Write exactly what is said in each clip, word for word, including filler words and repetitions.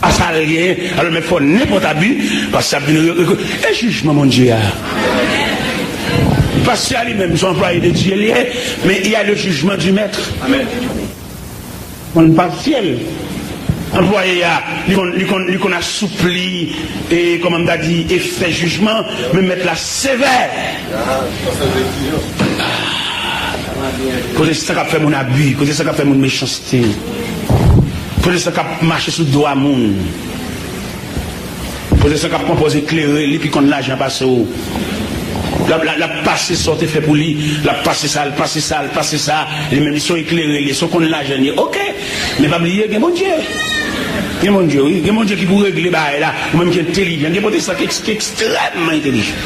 A sa l genyen, alò mèt fè w nenpòt abi, pastè ap vin re- re- e jijman Bondye a. Pastè a li menm, se yon anplwaye de Dye li ye, men il y a le jugement du maître. Amèn. Konn pasyèl. Anplwaye a, li konn, li konn, li konn asoupli, e kòman m ta di, efè jijman, men mèt la sevè. Kote sa k ap fè moun abi, kote sa k ap fè moun mechanste, kote sa k ap mache sou dwa moun. Kote sa k ap konpoze klere, li pi konn lajan pase w. L ap, l ap, l ap pase sa w te fè pou li, l ap pase sa, l pase sa, l pase sa. Li menm, li se yon eklere, li se yon konn lajan, li, oke. Men pa bliye, gen Bondye. Gen Bondye, wi. Gen Bondye ki pou regle bagay la. Ou menm ki entelijan. Gen pwotestan ki eks- ki ekstrèmman entelijan.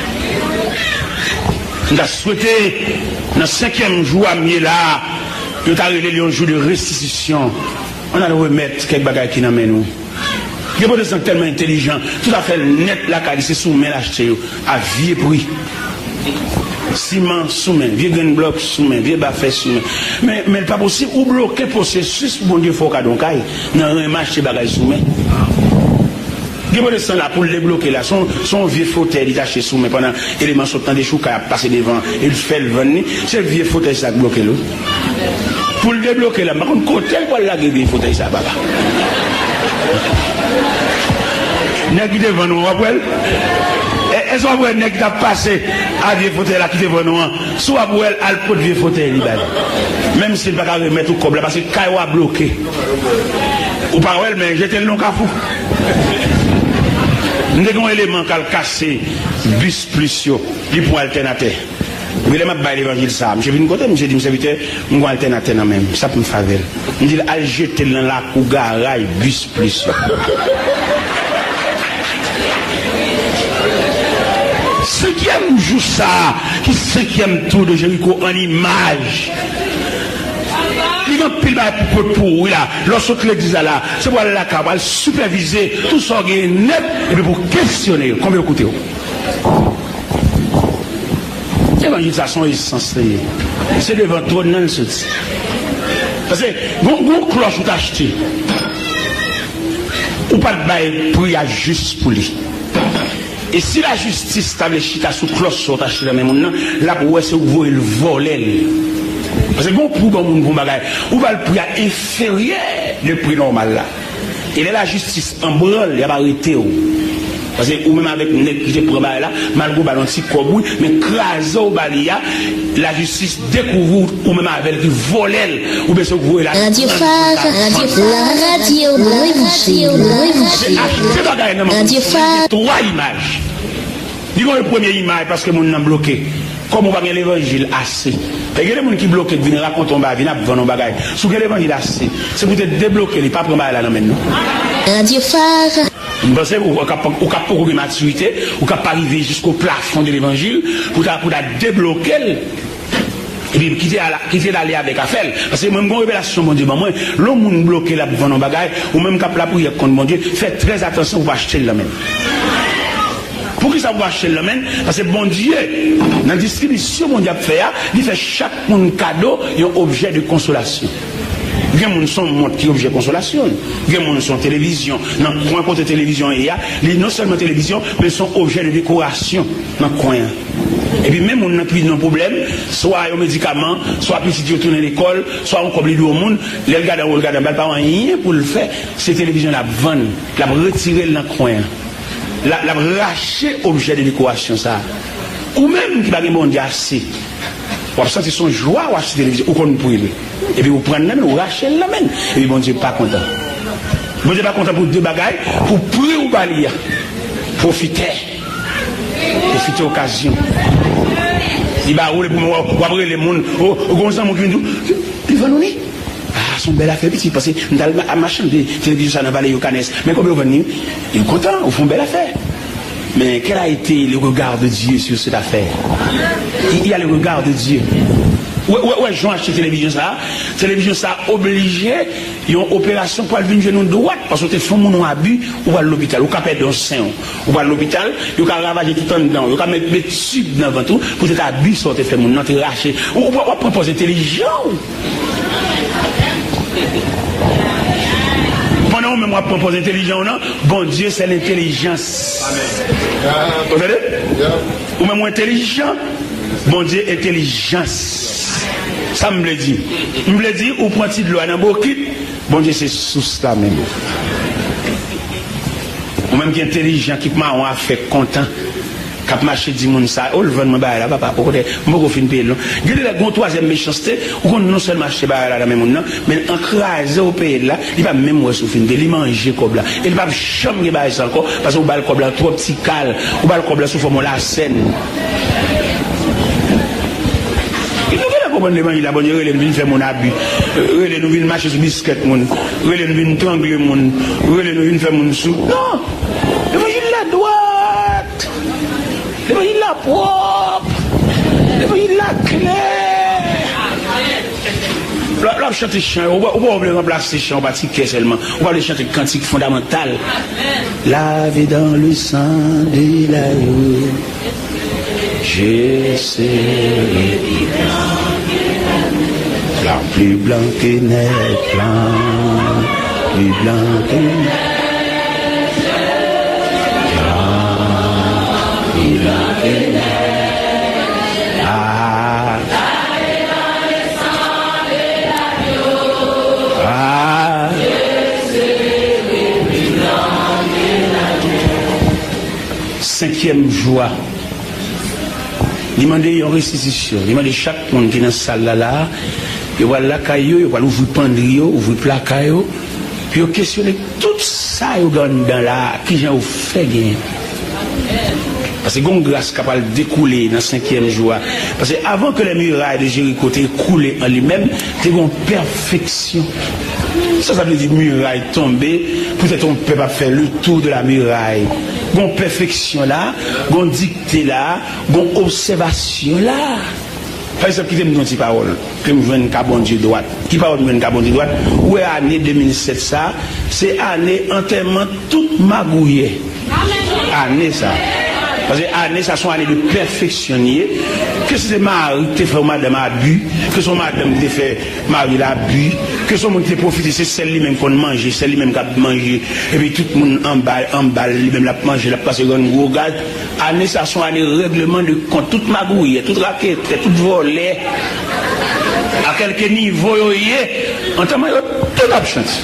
M ta swete, nan senkyèm jou a m ye la, yo ta rele l yon jou de restitisyon. Ann al remèt kèk bagay ki nan men nou. Gen pwotestan k tèlman entelijan, tout afè l nèt lakay li, se sou men l achte yo, a vye pri. Siman sou men, vye grenn blòk sou men, vye bafè sou men. Men, men l pa posib, ou bloke pwosesis pou Bondye fè w kado yon kay, nan renmen achte bagay sou men. Gen pwotestan la, pou l debloke la, se yon, se yon vye fotèy li t achte sou men pandan eleman sot nan dechouka y ap pase devan, e l fè l vann li. Se vye fotèy sa k bloke l, wi. Pou l debloke la, m pa konn kote l pral lage vye fotèy sa, papa. Nèg ki te vann ou an, w ap wè l? E, èske w ap wè nèg ki t ap pase a vye fotèy la ki te vann ou an? Si w ap wè l, al pot vye fotèy li ba l. Menm si l pa ka remèt ou kòb la, paske kay ou a bloke. Ou pa wè l, men jete l nan kafou. M te gen yon eleman k al kase bis plis yo. Li pran altènatè. Epi lè m ap bay levanjil sa a, misye vin kote m, misye di m, "Sèvitè, m gon altènatè nan men m, sa pou m fè avè l?" M di l, "Al jete l nan lakou garay bis plis yo." Senkyèm jou sa a, ki senkyèm tou de Jeriko an imaj. Li gen anpil bagay pou pot pou ou, wi la. Lè w sot legliz la, la, se pou al lakay, pou al sipèvize tout sa w genyen nèt, epi pou kesyone yo, konbyen yo koute w. Levanjil sa se yon esans li ye. Se devan twòn nan l soti. Paske gon, gon klòch ou t achte. Ou pa t bay pri a jis pou li. E si lajistis ta vle chita sou klòch sa w t achte nan men moun nan, l ap wè se ou k voye l vòlè l. Paske gon pri w ban moun pou yon bagay, ou ba l pri a enferyè de pri nòmal la. E lè lajistis an branl, y ap arete w. Paske ou menm avèk nèg ki te pran bagay la, malgre w ba l yon ti kòb, wi, men kraze w ba li a, lajistis dekouvri w, ou menm avè l ki vòlè l, oubyen se ou k voye l al vann pou l ta vann. Radio Phare, la radio de l'évangile, l'évangile. Se achte bagay nan men moun. Li gen twa imaj. Li gen yon premye imaj paske moun nan bloke. Kòm ou pa gen levanjil ase. E gen de moun ki bloke, k vin rakonte yon bagay, vin ap vann yon bagay. Si w gen levanjil ase, se pou w te debloke li, pa pran bagay la nan men l non. Radio Phare. M panse ou, ou ka, ou ka poko gen matirite, ou ka pa rive jisko plafon de levanjil, pou ta, pou ta debloke l. Epi kite al, kite l ale avèk afè l. Paske mwen, m gon revelasyon Bondye ban mwen. Lè yon moun bloke l ap vann yon bagay, ou menm k ap lapriyè kont Bondye, fè trè atansyon pou w pa achte l nan men l. Poukisa pou w pa achte l nan men l? Paske Bondye, nan distribisyon Bondye ap fè a, li fè chak moun kado yon objè de konsolasyon. Gen moun se yon mont ki objè konsolasyon l. Gen moun se yon televizyon. Nan kwen kote televizyon an ye a, li non sèlman televizyon, men se yon objè de dekorasyon nan kwen an. Epi menm moun nan ki vin nan pwoblèm, swa yon medikaman, swa pitit yo tounen lekòl, swa yon kòb li dwe yon moun, lè l gade anwo, l gade anba, l pa gen anyen pou l fè, se televizyon l ap vann, l ap retire l nan kwen an. L ap, l ap rache objè de dekorasyon sa a. Ou menm ki pa gen Bondye ase, w ap santi se yon jwa w achte televizyon, ou konn pri l. Epi ou pran l nan men l, ou rache l nan men l. Epi Bondye pa kontan. Bondye pa kontan pou de bagay, pou pri w ba li a. Pwofitè. Pwofite okazyon. Li ba ou, epi w ap rele moun, o, o, gon zanmi w ki vin di w, li vann ou li. Ah, se yon bèl afè, pitit, paske m t al ma- machande televizyon sa nan Vale Yokanès. Men konbyen yo vann li? Yo kontan, ou fè yon bèl afè. Men, quel a été le regard de Dieu sur cette affaire? Il y a le regard de Dieu. Wè, wè, wè, jan w achte televizyon sa a, televizyon sa a oblije yon operasyon pou al vin jwenn ou dwat, paske w te fè yon moun yon abi, ou pral lopital, ou ka pèdi yon sen w. Ou pral lopital, yo ka ravaje tout anndan w, yo ka met, met tib nan vant ou, poutèt abi sa w te fè moun nan, te rache. Ou, ou, w ap pran pòz entèlijan w. Pandan Ou menm w ap pran pòz entelijan w nan, Bondye se lentelijans. Ou tande? Ou menm ou entelijan, Bondye entelijans. Sa m vle di? M vle di ou pran ti dlo a nan bokit, Bondye se sous la menm. Ou menm ki entelijan, ki mawon afè kontan, k ap mache di moun sa, o, l vann mwen bagay la, papa, okontè, m poko fin peye l non. Gen de lè, gen yon twazyèm mechanste, ou konn non sèlman achte bagay la nan men moun nan, men an kraze w peye l la, li pa menm wè si w fin peye, li manje kòb la. E li p ap janm gen bagay sa ankò, paske ou ba l kòb la twòp ti kal, ou ba l kòb la sou fòm yon lasèn. Nou genlè konprann levanjil la, Bondye rele nou vin fè moun abi, rele nou vin mache sou biskèt moun, rele nou vin trangle moun, rele nou vin fè moun sou. Non! Levanjil la dwat! Levanjil la pwòp! Levanjil la klè! Lè w ap chante chan yo, ou pa, ou pa vle ranplase chan yo pa ti kè sèlman. Ou pa vle chante kantik fondamantal. Lavé dans le sang de l'agneau, je serai blanc, plus blanc que neige blanc, plus blanc que neige blanc, plus blanc que neige. Ah. Ah. Senkyèm jou a, li mande yon restitisyon. Li mande chak moun ki nan sal la, la a, yo pral lakay yo, yo pral ouvri pandri yo, ouvri plaka yo, pou yo kesyone tout sa yo gen anndan la a, kijan yo fè genyen. Paske gen yon gras k ap al dekoule nan senkyèm jou a. Paske avant que les murailles de Jéricho te écroulent en lui-même, te gen yon pèfeksyon. Sa, sa vle di miray tonbe, poutèt yon pèp ap fè le tour de la muraille. Gen yon pèfeksyon la, gen yon dikte la, gen yon obsèvasyon la. Pa egzanp, kite m di yon ti pawòl ke m jwenn ka Bondye dwat. Ki pawòl m jwenn ka Bondye dwat? Ou wè ane de mil sèt sa, se ane antèman tout magouyè. Ane sa. Paske ane sa se yon ane de pèfeksyon li ye. Ke se te mari ki te fè yon madanm abi, ke se yon madanm ki te fè mari l abi, ke se yon moun ki te pwofite, se sèl li menm konn manje, sèl li menm k ap manje, epi tout moun anba, anba l, li menm l ap manje, l ap pase grenn gwo gaz. Ane sa se yon ane règleman de kont. Tout magouyè, tout raketè, tout vòlè, a kèlke nivo yo ye, antèman yo tout ap chante.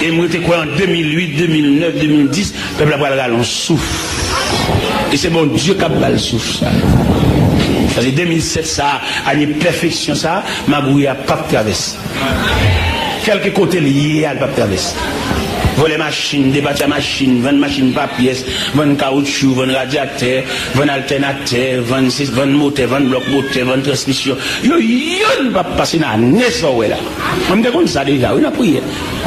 E m rete kwè an de mil uit, de mil nèf, de mil dis, pèp la pral rale yon souf. E se Bondye k ap ba l souf sa. Paske de mil sèt sa, ane pèfeksyon sa, magouyè a p ap travèse. Kèlke kote l ye a, l p ap travèse. Vòlè machin, depatcha machin, vann machin pa pyès, vann kawoutchou, vann radyatè, vann altènatè, vann si-, vann motè, vann blòk motè, vann transmisyon. Yo, youn p ap pase nan ane sa w wè la. Mwen, m te konn sa deja, wi, nan priyè.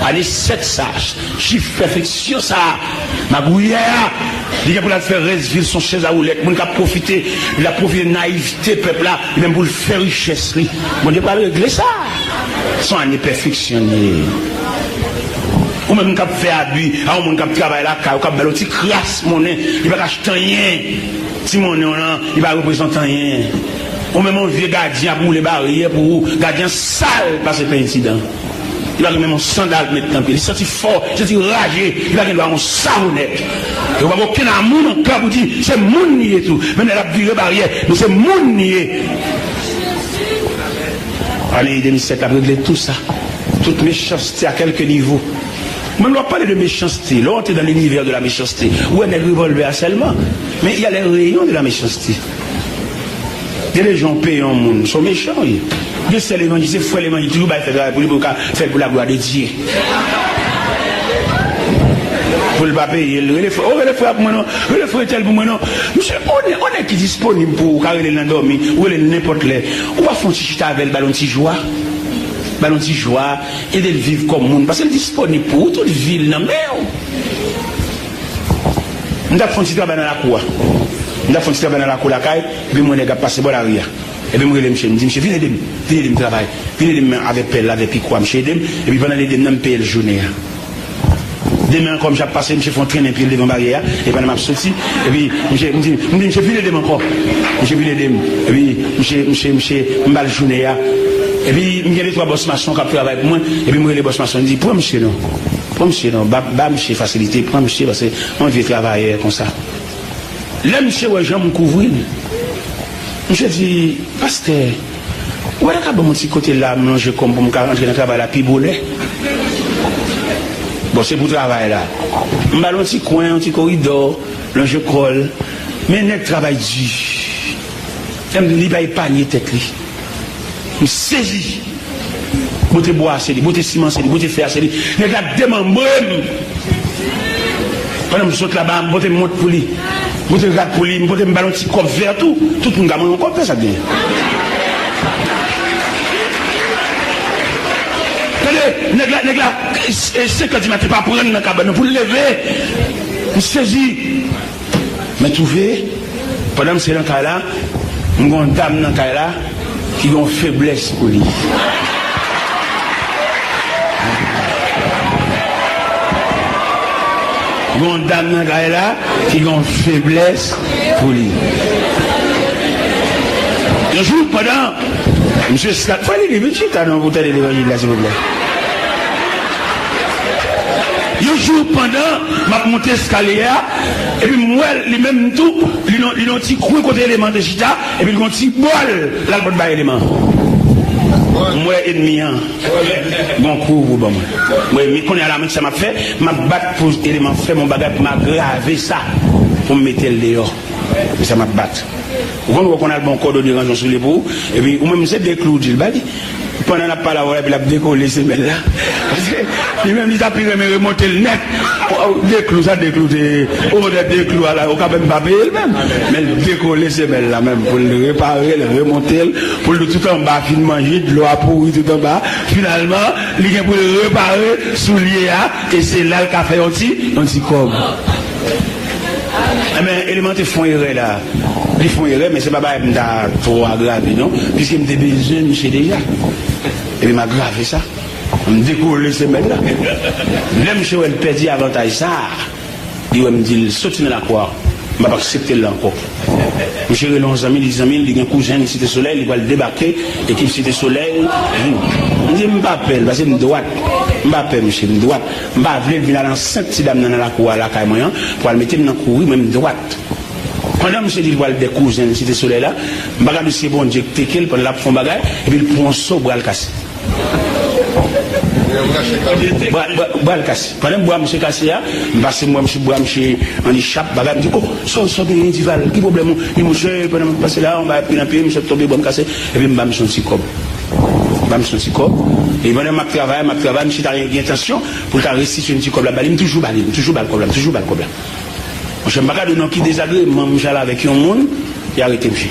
Ane sèt sa, chif pèfeksyon sa, magouyè a, li gen pou l al fè rès vi l sou yon chèz a woulèt. Moun k ap pwofite, l ap pwofite nayivte pèp la, li menm pou l fè richès li. Bondye pral regle sa. Se yon ane pèfeksyon li ye. Ou menm k ap fè abi a yon moun k ap travay lakay ou, k ap ba l yon ti kras monnen, li pa ka achte anyen. Ti monnen w lan, li pa reprezante anyen. Ou menm yon vye gadyen ap woule baryè pou ou, gadyen sal pase penti dan. Li pa gen menm yon sandal pou met nan pye. Li santi fò, li santi raje, li pa gen dwa yon savonèt. E ou pa gen okenn amou nan kè pou di se moun li ye tou. Menm lè l ap vire baryè, men se moun li ye. Ane de mil sèt la ap regle tou sa. Tout mechanste a kèlke nivo. Mwen, lè w ap pale de mechanste, lè w antre dans l'univers de la méchanceté, ou wè nèg revòlvè a sèlman. Men il y a les rayons de la méchanceté. Gen de jan w peye yon moun, se yon mechan w ye. Gen sè levanjil, se frè levanjil, toujou bay fè travay pou li, pou l ka fè l pou la gloire de Dieu. Pou l pa peye l, rele frè, o, rele frè a pou mwen non, rele frè entèl pou mwen non. Misye, on nèg, on nèg ki disponib pou ou, ou ka rele l nan dòmi, ou rele l nenpòt lè. Ou pa fè yon ti chita avè l, ba l yon ti jwa. Ba l yon ti jwa, ede l viv kòm moun, paske l disponib pou ou, tout vi l nan men w. M t ap fè yon ti travay nan lakou a. M t ap fè yon ti travay nan lakou lakay, epi m wè nèg ap pase bò lari a. Epi m rele misye, m di, "Misye, vin ede m, vin ede m travay. Vin ede m avèk pèl la, avèk pikò a." Misye ede m, epi pandan l ede m nan, m peye l jounen an. Demen ankò, misye ap pase, misye fè yon trennen pye l devan baryè a, e pandan m ap soti, epi misye, m di, m di, "Misye, vin ede m ankò." Misye vin ede m, epi misye, misye, misye, m ba l jounen an. Epi m gen de twa bòs mason k ap travay pou mwen, epi m rele bòs mason, m di, "Pran misye non." Pran misye non, ba, ba misye fasilite, pran misye, paske yon vye travayè konsa. Lè misye wè jan m kouvri l, misye di, pastè, ou pa ta ka ban m yon ti kote la, m lonje kò m pou m ka rantre nan travay la pi bonè? Bon, se pou travay la. M ba l yon ti kwen, yon ti koridò, lonje kò l. Men nèg travay di. Li pa epanye tèt li. M sezi. Bote bwa a se li, bote siman se li, bote fè a se li. Nèg la demanbre m. Pandan m sot laba, m pote mont pou li. M pote rad pou li, m pote m ba l yon ti kòb vè tou. Tout moun ka mande yon kòb vè, sa k genyen? Tande, nèg la, nèg la, e, senkè di maten pa pran nan kabann nan pou l leve. M sezi. Men twouve, pandan m se nan kay la, m gen yon dam nan kay la ki gen yon feblès pou li. Gen yon dam nan kay la ki gen yon feblès pou li. Yon jou, pandan misye skat, fò li li vin chita non pou tande levanjil la, silvouplè. Yon jou, pandan m ap monte eskalye a, epi m wè li menm tou, li nan, li nan ti kwen kote Eleman te chita, epi l gon ti bòl, l al pot bay Eleman. M wè enmi an, gon kou pou ban mwen. M wè, men kounye a la, men ki sa m ap fè, m ap bat pou Eleman fè m yon bagay pou m agrave sa, pou m mete l deyò. Se sa m ap bat. Ou konn, ou konn al bon kòdone ranjyon sou li pou ou, epi ou menm se de klou ou di l ba li. Pandan l ap pale avè w la, epi l ap dekole semèl la. Paske li menm, li ta pi renmen remonte l nèt. De klou, sa de klou te, o, de, de klou a la, ou ka menm pa peye l menm. Men l dekole semèl la menm, pou l repare l, remonte l, pou l tout anba fin manje, dlo a pouri tout anba. Finalman, li gen pou l repare soulye a, e se la l ka fè yon ti, yon ti kòb. Enben, Eleman te fè yon erè la. Li fè yon erè, men se pa bagay m ta twò agrave, non. Piske m te bezwen misye deja. Epi m agrave sa. M dekole semèl la. Lè misye wè l pèdi avantaj sa a, li wè m di l soti nan lakou a. M p ap aksepte l la ankò. Misye rele yon zanmi, li di zanmi l, li gen kouzen li Site Solèy, li pral debake, ekip Site Solèy vini. M di m pa pè l, paske m dwat. M pa pè misye, m dwat. M pa vle l vin al ansent ti dam nan nan lakou a lakay mwen an, pou al mete m nan kouri, mwen m dwat. Pandan misye di l pral dè kouzen l Site Solèy la, m pa gade si se Bondye k teke l pandan l ap fè yon bagay, epi l pran yon so, bra l kase. Bra, bra, bra l kase. Pandan bra misye kase a, m pase m wè misye, bra misye an echap, bagay, m di, o, sa w, sa w genyen, Dival, ki pwoblèm ou? Li monchè, pandan m pase la, yon bagay pran nan pye, misye tonbe, bra m kase, epi m ba misye yon ti kòb. M ba misye yon ti kòb. E pandan m ap travay, m ap travay, misye ta gen entansyon pou l ta restitye m ti kòb la ba li, m toujou ba li, m toujou ba l kòb la, m toujou ba l kòb la. Monchè, m pa ka di w non ki dezagreman misye al avèk yon moun, y arete misye.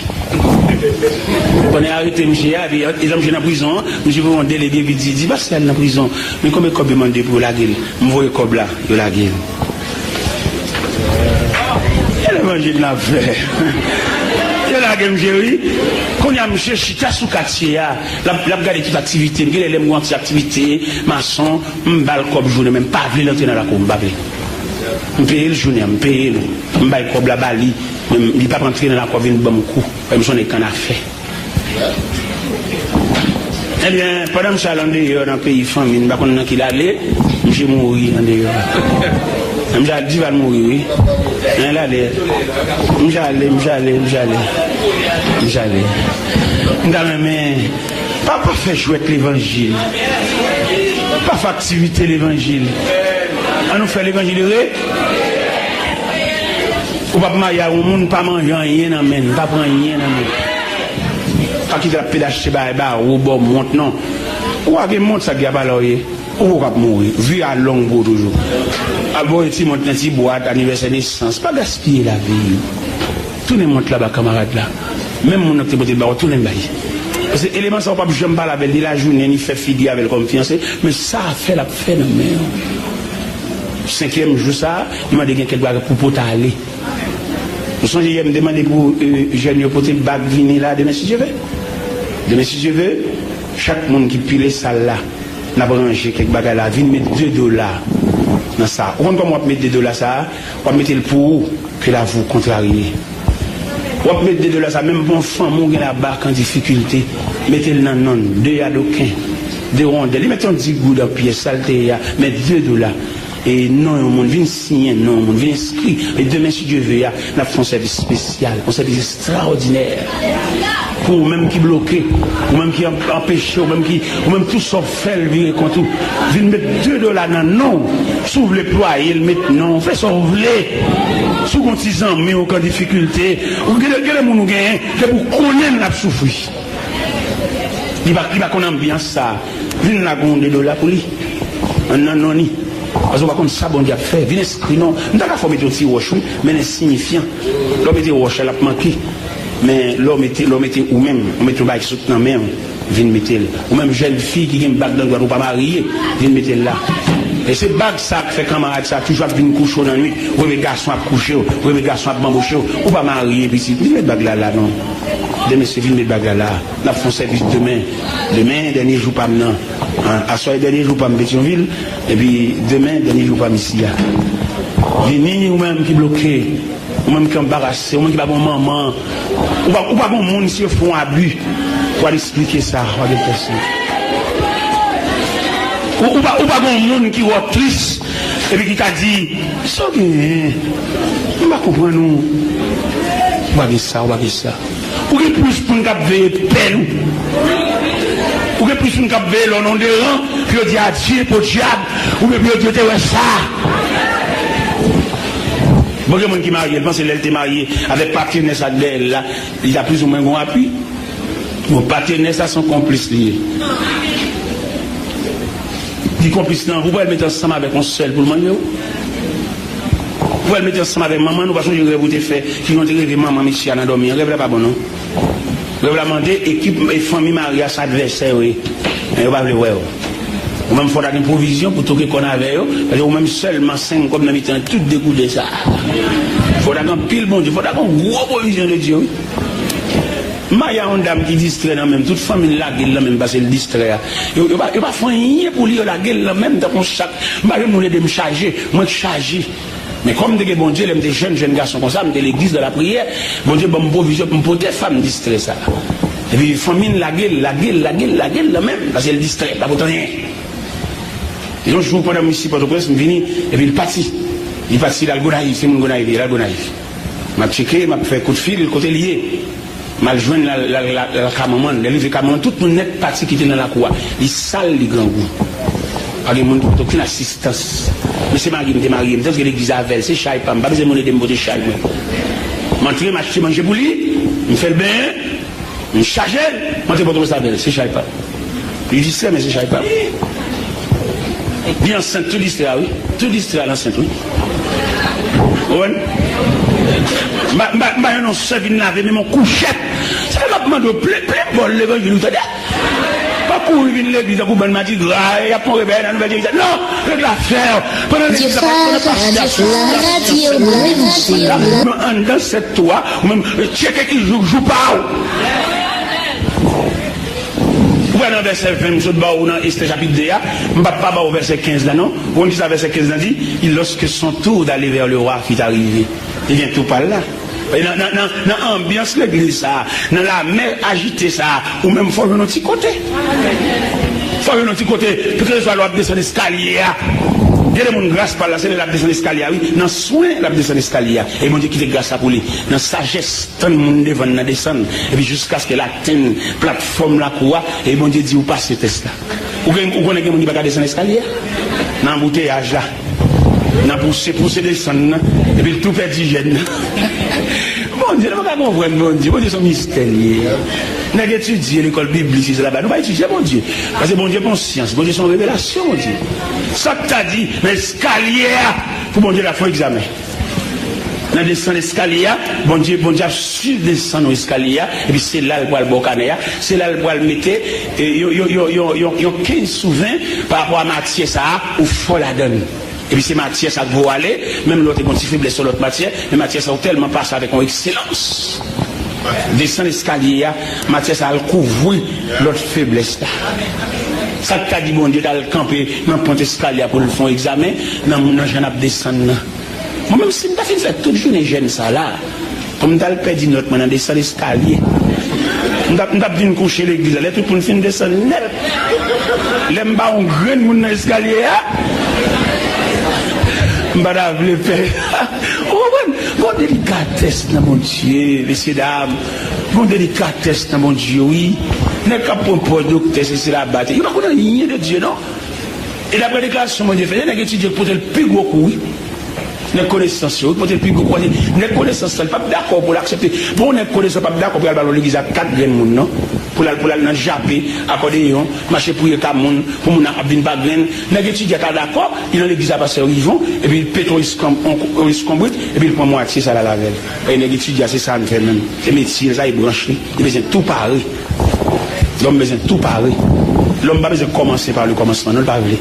Pandan y arete misye a, epi, etan misye nan prizon an, misye voye yon delege vin di, di pastè a l nan prizon, men konbyen kòb yo mande pou yo lage l? M voye kòb la, yo lage l. E levanjil n ap fè? Yo lage misye, wi. Kounye a, misye chita sou katye a, l ap, l ap gade tout aktivite m. Genlè lè m gen yon ti aktivite, mason, m ba l kòb jounen, men m pa vle l antre nan lakou m, m pa vle. M peye l jounen an, m peye l. M bay kòb la ba li, men li p ap antre nan lakou a vin ban m kou. Wè, m se yon nèg k annafè. Ebyen, pandan misye al andeyò nan peyi fanmi n, m pa konn nan ki l ale, misye mouri andeyò. Misye al, Dival mouri, wi. Nan l ale. Misye ale, misye ale, misye ale. Misye ale. M ta renmen Pa, pa fè jwèt levanjil. Pa fè aktivite levanjil. Ann nou fè levanjil re. Ou p ap marye ak yon moun, pa manje anyen nan men l, pa pran anyen nan men l. Pa kite l ap pede achte bagay ba ou, ba w mont, non. Ou a gen mont, sa k gen apa la w ye? Ou poko ap mouri. Vi a long pou ou toujou. Al voye ti mont nan ti bwat, anivèsè nesans. Pa gaspiye lavi. Tounen mont la ba kanmarad la. Menm moun nan ki te pote l ba ou, tounen l ba li. Paske eleman sa ou p ap janm pale avè l, ni lajounen, ni fè figi avè l kòm fiyanse, men sa a fè l ap fè nan men w. Senkyèm jou sa a, li mande gen kèk bagay pou pote ale. Ou sonje yè m te mande pou, e, jèn yo pote bag vini la demen si Dye ve? Demen si Dye ve, chak moun ki pile sal la, n ap ranje kèk bagay la, vin met de dola nan sa. Ou konn kòman w ap met de dola sa a? W ap mete l pou ou, ke lavi w kontrarye. W ap met de dola sa, menm pou yon fanmi w gen la ba k an difikilte, mete l nan nonm, de yadoken. De rondèl. Li mete yon dis goud an pyès, sa l te ye a, men de dola. E non yon moun, vin siyen non yon moun, vin enskri. E demen, si Dye ve a, n ap fè yon sèvis espesyal, yon sèvis estrawòdinè. Pou ou menm ki bloke, ou menm ki an-, anpeche, ou menm ki, ou menm tout sa w fè l vire kont ou. Vin met de dola nan non w. Si w vle plwaye l, met non w. Fè sa w vle. Si w gen yon ti zanmi w k an difikilte, ou gen, gen de moun ou genyen, depi w konnen l, l ap soufri. Li pa, li pa konn anbyans sa. Vin la gen yon de dola pou li. An nan non li. Paske w pa konn sa Bondye ap fè. Vin enskri non. M ta ka fè w mete yon ti wòch, wi, men l ensiyifyan. Lè w mete wòch la, l ap manke. Men lè w mete, lè w mete ou menm, ou mete yon bagay ki sot nan men w, vin mete l. Ou menm jèn fi ki gen bag nan dwèt, ou pa marye, vin mete l la. E se bag sa k fè kanmarad sa toujou ap vin kouche w nan nwit. Ou reve gason ap kouche w, ou reve gason ap banboche w. Ou pa marye, pitit. Vin met bag la la, non. Demen, se vin met bag la la. N ap fè yon sèvis demen. Demen, dènye jou pa m nan. An, aswè, dènye jou pa m Petyonvil. Epi, demen, dènye jou pa m isi a. Vini, ou menm ki bloke. Ou menm ki anbarase. Ou menm ki pa gen manman. Ou pa, ou pa gen moun, si yo fè yon abi, w al eksplike sa. W al eksplike sa. Ou, ou pa, ou pa gen moun ki wè w tris. Epi ki ka di, "Sa w genyen? M pa konprann ou." Ou pa gen sa, ou pa gen sa. Ou gen plis moun k ap veye pèl ou. Ou gen plis moun k ap veye lè w nan deran, pou yo di adye, podyab, oubyen pou yo di yo te wè sa. Bon, gen moun ki marye, l panse lè l te marye avèk patnè sa k dèyè l la, li ta plizoumwen gen yon apui. Bon, patnè sa se yon konplis li ye. Li konplis nan, ou pral met ansanm avèk yon sèl pou l manje w. Ou pral met ansanm avèk manman nou, pa sonje rèv ou te fè, ki nou te reve manman mesye a nan dòmi an. Rèv la pa bon, non. Rèv la mande ekip e fanmi mari a se advèsè yo ye. Men yo pa vle wè yo. Ou menm fò w ta gen pwovizyon pou toke kòn avè yo, paske ou menm sèlman senk kòb nan mitan tout degouden sa. Fò w ta gen anpil Bondye, fò w ta gen yon gwo pwovizyon de Dye, wi. M marye a yon dam ki distrè nan men m, tout fanmi l lage l nan men m paske l distrè a. Yo, yo pa, yo pa fè anyen pou li, yo lage l nan men m tankou yon sak. M pa jwenn moun ede m chaje, mwen k chaje. Men kòm m te gen Bondye, lè m te jèn, jèn gason konsa, m te legliz nan lapriyè, Bondye ban m pwovizyon pou m pote fanm distrè sa. Epi fanmi l lage l, lage l, lage l, lage l nan men m, paske l distrè, l pa pot anyen. Yon jou, pandan m isi Pòtoprens, m vini, epi l pati. Li pati, l al Gonayiv, se moun Gonayiv li ye, l al Gonayiv. M ap tcheke, m ap fè kout fil, kote li ye. M al jwenn l, l al, l al, l al ka manman l. Lè l rive ka manman l, tout moun nèt pati kite l nan lakou a. Li sal, li grangou. Pa gen moun ki pote okenn asistans. Men se mari m te marye, m t antre legliz avè l, se chay pa m, pa bezwen moun ede m pote chay mwen. M antre, m achte manje pou li, m fè l benyen, m chaje l, m antre Pòtoprens avè l, se chay pa m. Li distrè, men se chay pa m. Li ansent, tou distrè a, wi. Tou distrè a, l ansent, wi. Ou konprann? M pa, m pa, m pa jwenn yon sè vin lave, menm yon kouchèt. Se m ap mande w, plen, plen bòl levanjil, ou tande? Pa kouri vin legliz tankou bann madigra, y ap fè yon revèy nan Nouvèl Jerizalèm. Non! Regle afè w. Pandan legliz ap, pandan pastè ap sou, sou, sou, sou, sou, sou, sou, sou, anndan sèt tou a, ou menm, tcheke ki jou, jou pa w. Ou pral nan vèsè ven m sot ba w nan Estè chapit de a, m p ap pa ba w vèsè kenz la non. Ou konn kisa vèsè kenz la di? Di, lorsque son tour d'aller vers le roi fut arrivé. Li gen tou pa l la. E nan, nan, nan, nan anbyans legliz sa a, nan lamè ajite sa a, ou menm fò w jwenn yon ti kote. Fò w jwenn yon ti kote, pou kèlkeswa lè w ap desann eskalye a. Gen de moun gras pa l la, se lè l ap desann eskalye a, wi. Nan swen, l ap desann eskalye a. E Bondye kite gras la pou li. Nan sajès, tann moun devan l nan desann. Epi jiskaske l atenn platfòm lakou a, e Bondye di ou pase tès la. Ou gen, ou konnen gen moun ki pa ka desann eskalye a? Nan anbouteyaj la. Nan pouse, pouse desann nan. Epi l tou pèdi jèn nan. Bondye, nou pa ka konprann Bondye. Bondye se yon mistè li ye. Nèg etidye lekòl biblik, sesi, sela, nou pa etidye Bondye. Paske Bondye pa yon syans. Bondye se yon revelasyon, Bondye. Sa k ta di nan eskalye a pou Bondye ta fè yon egzamen. Nan desann eskalye a, Bondye, Bondye ap swiv desann ou eskalye a, epi se la l pral ba w kanè a, se la l pral mete, e, yon, yon, yon, yon, yon, yon kenz sou ven pa rapò a matyè sa a, ou fò ladan l. Epi se matyè sa k voye w ale, menm lè w te gen yon ti feblès sou lòt matyè, men matyè sa ou tèlman pase avèk yon ekselans. Desann eskalye a, matyè sa al kouvri lòt feblès la. Sa k ta di Bondye t al kanpe nan pwent eskalye a pou l fè yon egzamen nan, nan jan n ap desann nan? Mwen menm, si m ta fin fè tout jounen jèn sa la, pou m t al pèdi nòt mwen nan desann eskalye, m t ap, m t ap vin kouche legliz la, lè tout moun fin desann nèt. Lè m pa yon grenn moun nan eskalye a, m pa ta vle fè. Ou konprann? Gon delikatès nan Bondye, mesye dam. Gon delikatès nan Bondye, wi. Nèg k ap pran pòz doktè, se, se labate. Yo pa konn anyen de Dye, non. E daprè deklarasyon Bondye fè, gen nèg etidye k pote l pi gwo kou, wi. Nèg konesans yo, wi, pote l pi gwo kou. Nèg konesans lan, li p ap dakò pou l aksepte. Pou yon nèg konesans p ap dakò pou l al ba yon legliz ak kat grenn moun, non. Pou l al, pou l al nan jape, akòdeyon, mache priye ka moun, pou moun ap vin pa grenn. Nèg etidye a ta dakò, li nan legliz a pastè Rivon, epi li pete yon eskonm-, yon, yon eskonbrit, epi li pran mwatye sa l al avè l. E nèg etidye a, se sa l fè menm. Se metye l, sa e branch li. Li bezwen tou pare. Lòm bezwen tou pare. Lòm pa bezwen kòmanse pa le kòmansman, non, li pa vle.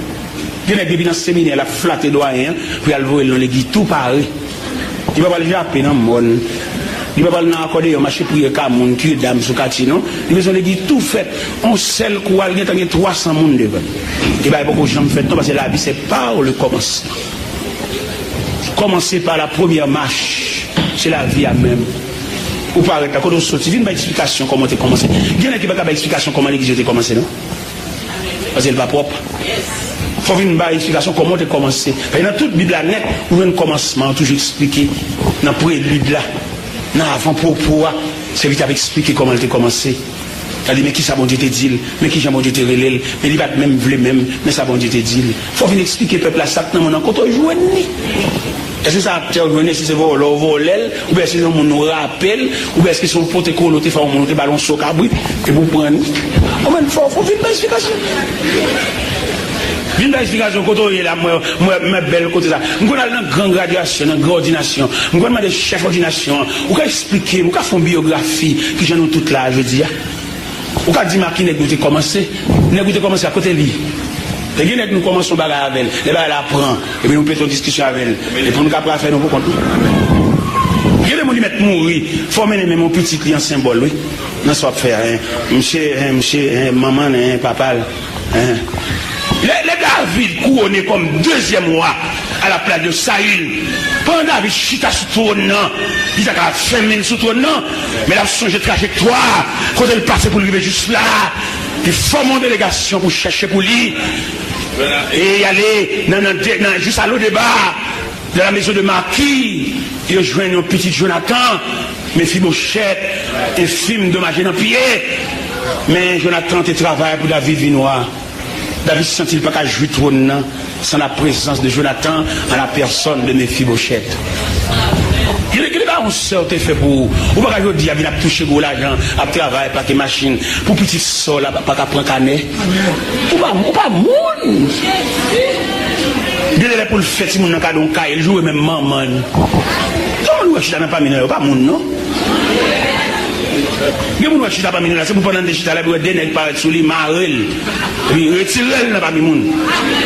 Gen nèg depi nan seminè, l ap flate dwayen an, pou y al voye l nan legliz tou pare. Li pa pral jape nan mòn. Li pa pral nan akòdeyon, mache priye ka moun, tiye dam sou katye, non. Li bezwen legliz tou fèt. On sèl kou a, l gentan gen twa san moun devan l. E bagay poko janm fèt, non, paske lavi se par le kòmansman. Kòmanse pa la premyè mach. Se lavi a menm. Ou parèt la, kote w soti, vin bay eksplikasyon kòman w te kòmanse. Gen nèg ki pa ka bay eksplikasyon kòman legliz yo te kòmanse, non. Paske l pa pwòp. Fò w vin bay eksplikasyon kòman w te kòmanse. Paske nan tout Bib la nèt, ou jwenn kòmansman an toujou eksplike nan prelid la, nan avan pwopo a, sèvitè ap eksplike kòman l te kòmanse. Gade, men kisa Bondye te di l, men kijan Bondye te rele l, men li pa t menm vle menm, men sa Bondye te di l. Fò w vin eksplike pèp la sa k nan mòn nan, kote w jwenn li. Èske se aktè w jwenn li, èske se vòlè w vòlè l, oubyen èske se yon moun nou rape l, oubyen èske se yon pote kole w te fè yon moun, ou te ba l yon so kabrit, epi w pran li? Ou menm fò, fò w vin bay eksplikasyon. Vin bay eksplikasyon kote w ye la, mwen, mwen, mwen bèl kote sa. M konn al nan gran gradyasyon, nan gran òdinasyon. M konn mande chèf òdinasyon an, ou ka eksplike m, ou ka fè yon biyografi, kijan nou tout la a jodi a? Ou ka di m a ki nèg nou te kòmanse? Nèg ou te kòmanse a kote li? E gen nèg nou kòmanse yon bagay avè l, lè bagay la pran, epi nou pete yon diskisyon avè l, epi nou ka pral fè nou pou kont nou. Gen de moun li mèt mouri, fò w mennen menm yon pitit li an senbòl, wi, nan sa w ap fè a, en. Misye, en, misye, en, manman l, en, papa l, en. Lè, lè David kouwone kòm dezyèm wa, a la plas de Sayil. Pandan David chita sou twòn nan, li ta ka fèmen l sou twòn nan, men l ap sonje trajektwa, kote l pase pou l rive jis la. Li fòme yon delegasyon pou chèche pou li. E y ale nan, nan, nan, jis a Lodeba, dans la maison de Maki, yo jwenn yon pitit Jonatan, Mefibochèt, enfim, domaje nan pye. Men Jonatan te travay pou David vin wa. David santi l pa ka jwi twòn nan san la prezans de Jonatan an la pèsòn de Mefibochèt. Gen, gen de bagay yon sè w te fè pou ou. Ou pa ka jodi a vin ap touche gwo lajan, ap travay, pake machin, pou pitit sè w la pa, pa ka pran kanè. Ou pa, ou pa moun. Gen de lè pou l fè timoun nan kado yon kay, l joure menm manman l. Kòman nou wè chita nan pami nou yo, pa moun non. Gen moun wè chita pami nou la, se pou pandan l te chita la, epi wè de nèg parèt sou li, mare l, epi retire l nan pami moun.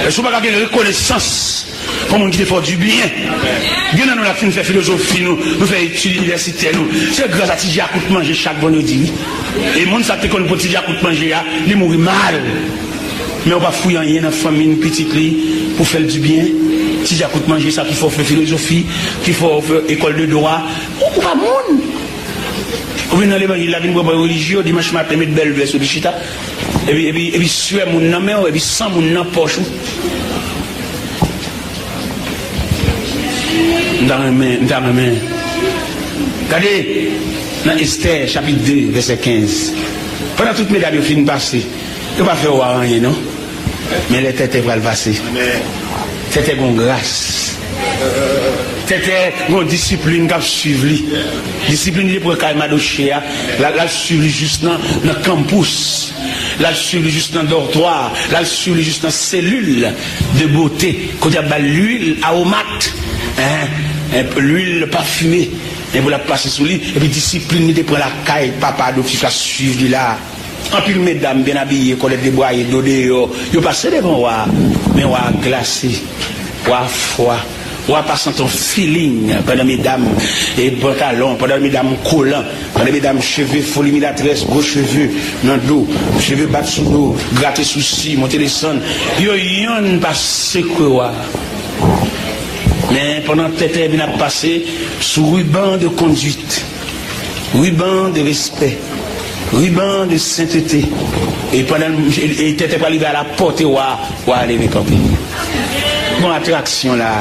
Èske w pa ka gen rekonesans pou moun ki te fè w dibyen? Gen nan nou la ki fin fè filozofi nou, nou fè etid inivèsitè nou. Se gras a ti djakout manje chak vandredi, wi. E moun sa ki te konn pot ti djakout manje a, li mouri mal. Men w pa fouye anyen nan fanmi n, pitit li, pou fè l dibyen. Ti djakout manje sa ki fè w fè filozofi, ki fè w fè ekòl de dwa. Ou, ou pa moun. Ou vin nan levanjil la, vin pran pwen relijye w, dimanch maten, met bèl vès ou, epi chita. Epi, epi, epi swè moun nan men w, epi san moun nan pòch ou. M ta renmen, m ta renmen. Gade, nan Estè, chapit de, vèsè kenz. Pandan tout medam yo fin pase, yo pa fè wa anyen, non. Men lè Tètè pral pase. Tètè gon gras. Tètè gon disiplin k ap swiv li. Disiplin li te pran kay Madoche a, l al, l al swiv li jis nan, nan kanpous. L al swiv li jis nan dòtwa. L al swiv li jis nan selil de bote. Kote y ap ba l lwil awomat. Hein? Lwil pafime. Men pou l ap pase sou li. Epi disiplin li te pran lakay papa adoptif la swiv li la. Anpil medam byen abiye, kòlèt debwaye, do deyò, yo pase devan wa a. Men wa a glase, wa a fwa. Wa a pase antre yon feeling pandan medam e pantalon, pandan medam kolan, pandan medam cheve foliminatrès, gwo cheve nan do, cheve bat sou do, grate sousi, monte desann. Yo yonn pa sekwe wa a. Men pandan Tètè vin ap pase sou riban de konduit, riban de respè, Riban de sentete. E pandan l, e, e tenten pral rive a la pòte wa, wa leve kanpe. Gon atraksyon la.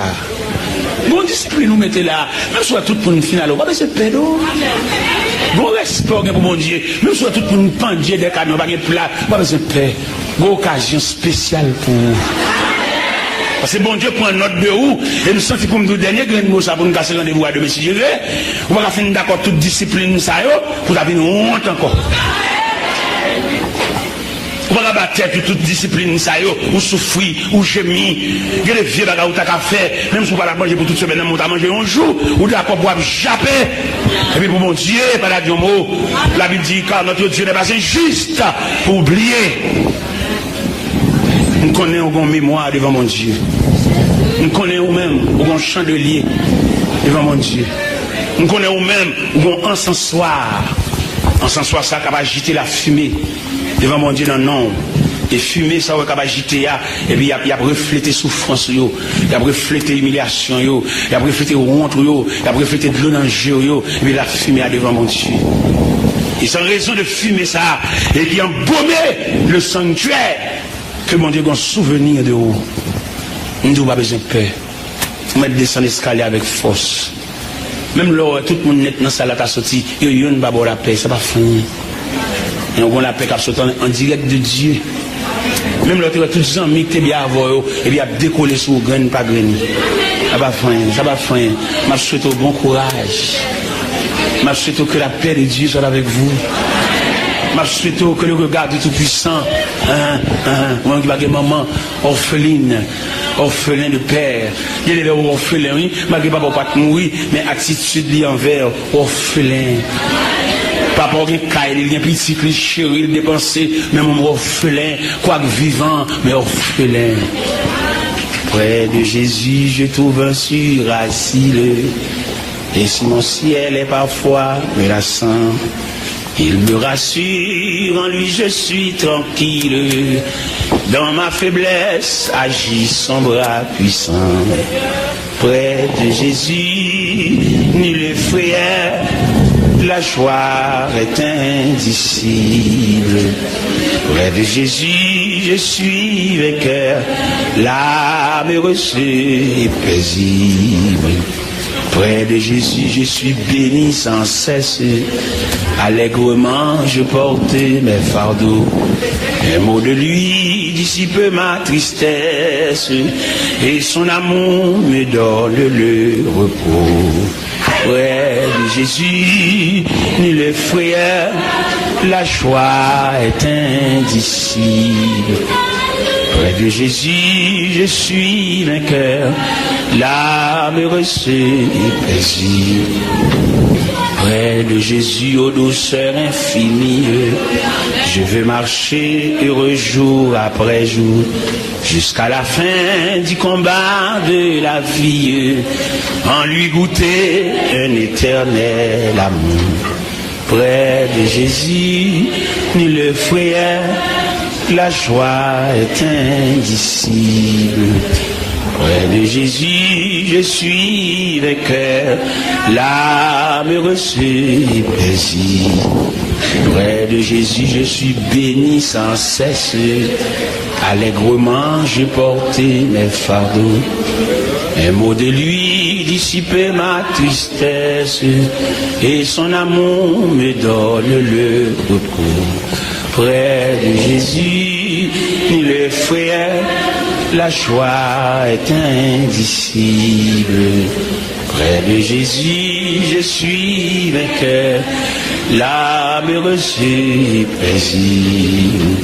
Gon disiplin ou mete la. Menm si w wè tout moun fin ale, ou pa bezwen pè non. Gon respè w gen pou Bondye. Menm si w wè tout moun pandye dèyè kamyon, pa gen pla, ou pa bezwen pè. Gon okazyon espesyal pou ou. Paske Bondye pran nòt de ou, e m santi pou m di w dènye grenn mo sa pou n kase randevou a demen si Dye vle. Ou pa ka fin dakò tout disiplin sa yo pou w ta vin wont ankò. Ou pa ka ba tèt ou tout disiplin sa yo, ou soufri, ou jemi. Gen de vye bagay ou ta ka fè, menm si ou pa t ap manje pou tout semèn nan, men ou ta manje yon jou, ou dakò pou w ap jape. Epi pou Bondye pa ta di yon mo, Labib di, car notre Dieu n'est pas injuste pou w bliye. M konnen ou gon memwa devan Bondye. M konnen ou menm, ou gon chandelye devan Bondye. M konnen ou menm, ou gon ansanswa. Ansanswa sa k ap ajite lafimen devan Bondye nan non w. E fimen sa w wè k ap ajite a, epi y ap, y ap reflete soufrans ou yo, y ap reflete imilyasyon yo, y ap reflete wont ou yo, y ap reflete dlo nan je w yo, epi lafimen a devan Bondye. E se an rezon de fimen sa a, e ki anbome le sanktyè, ke Bondye gon souvni de ou. M di w pa bezwen pè. Ou mèt desann eskalye avèk fòs. Menm lè w wè tout moun nèt nan sal la ta soti, yo youn pa ba w lapè, sa pa fè anyen. Men w gon lapè k ap soti an, an dirèk de Dye. Menm lè w te wè tout zanmi k te byen avè w yo, epi y ap dekole sou ou grenn pa grenn. Sa pa fè anyen, sa pa fè anyen. M ap swete w bon kouraj. M ap swete w que la paix de Dieu soit avec vous. M ap swete w que le regard du Tout-Puissant, hein, hein, ou menm ki pa gen manman, orpheline, orphelin de père. Gen de lè w òfelen, wi, malgre papa w pa t mouri, men atitid li anvè w, òfelen. Papa w gen kay li, li gen pitit li, cheri l, depanse, men moun òfelen, kwak vivan, men òfelen. Près de Jésus, je trouve un sûr asile. Et si mon ciel est parfois menaçant, il me rassure, en lui je suis tranquille. Dans ma faiblesse agit son bras puissant. Près de Jésus, nulle frayeur, la joie est indicible. Près de Jésus, je suis vainqueur, l'âme heureuse et paisible. Près de Jésus, je suis béni sans cesse. Allègrement, je porte mes fardeaux. Un mot de lui dissipe ma tristesse. Et son amour me donne le repos. Près de Jésus, nulle frayeur, la joie est indicible. Près de Jésus, je suis vainqueur, l'âme heureuse et paisible. Près de Jésus, aux douceurs infinies, je veux marcher heureux jour après jour, jusqu'à la fin du combat de la vie, en lui goûter un éternel amour. Près de Jésus, nulle frayeur, la joie est indicible. Près de Jésus, je suis vainqueur, l'âme heureuse et paisible. Près de Jésus, je suis béni sans cesse. Allègrement, je porte mes fardeaux. Un mot de lui dissipe ma tristesse, et son amour me donne le repos. Près de Jésus, nulle frayeur, la joie est indicible. Près de Jésus, je suis vainqueur, l'âme heureuse et paisible.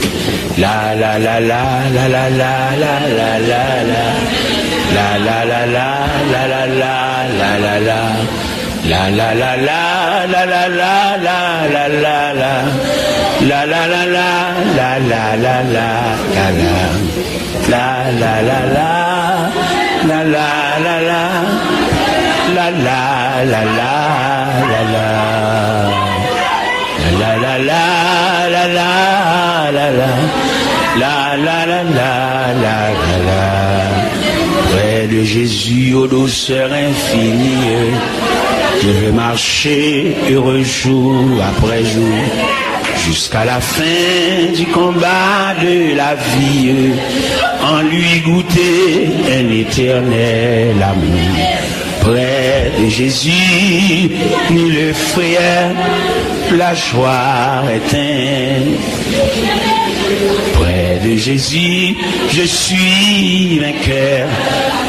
La la la la la la la la la la la. La la la la la la la la la la. La la la la la la la la la la la. La la la la la la la la la la. La la la la la la la la. La la la la la la. La la la la la la la la. La la la la la la la. Près de Jésus aux douceurs infinies, je veux marcher heureux jour après jour, Jusqu'à la fin du combat de la vie, en lui goûter un éternel amour. Près de Jésus, ni le frayeur, la joie est un. Près de Jésus, je suis vainqueur,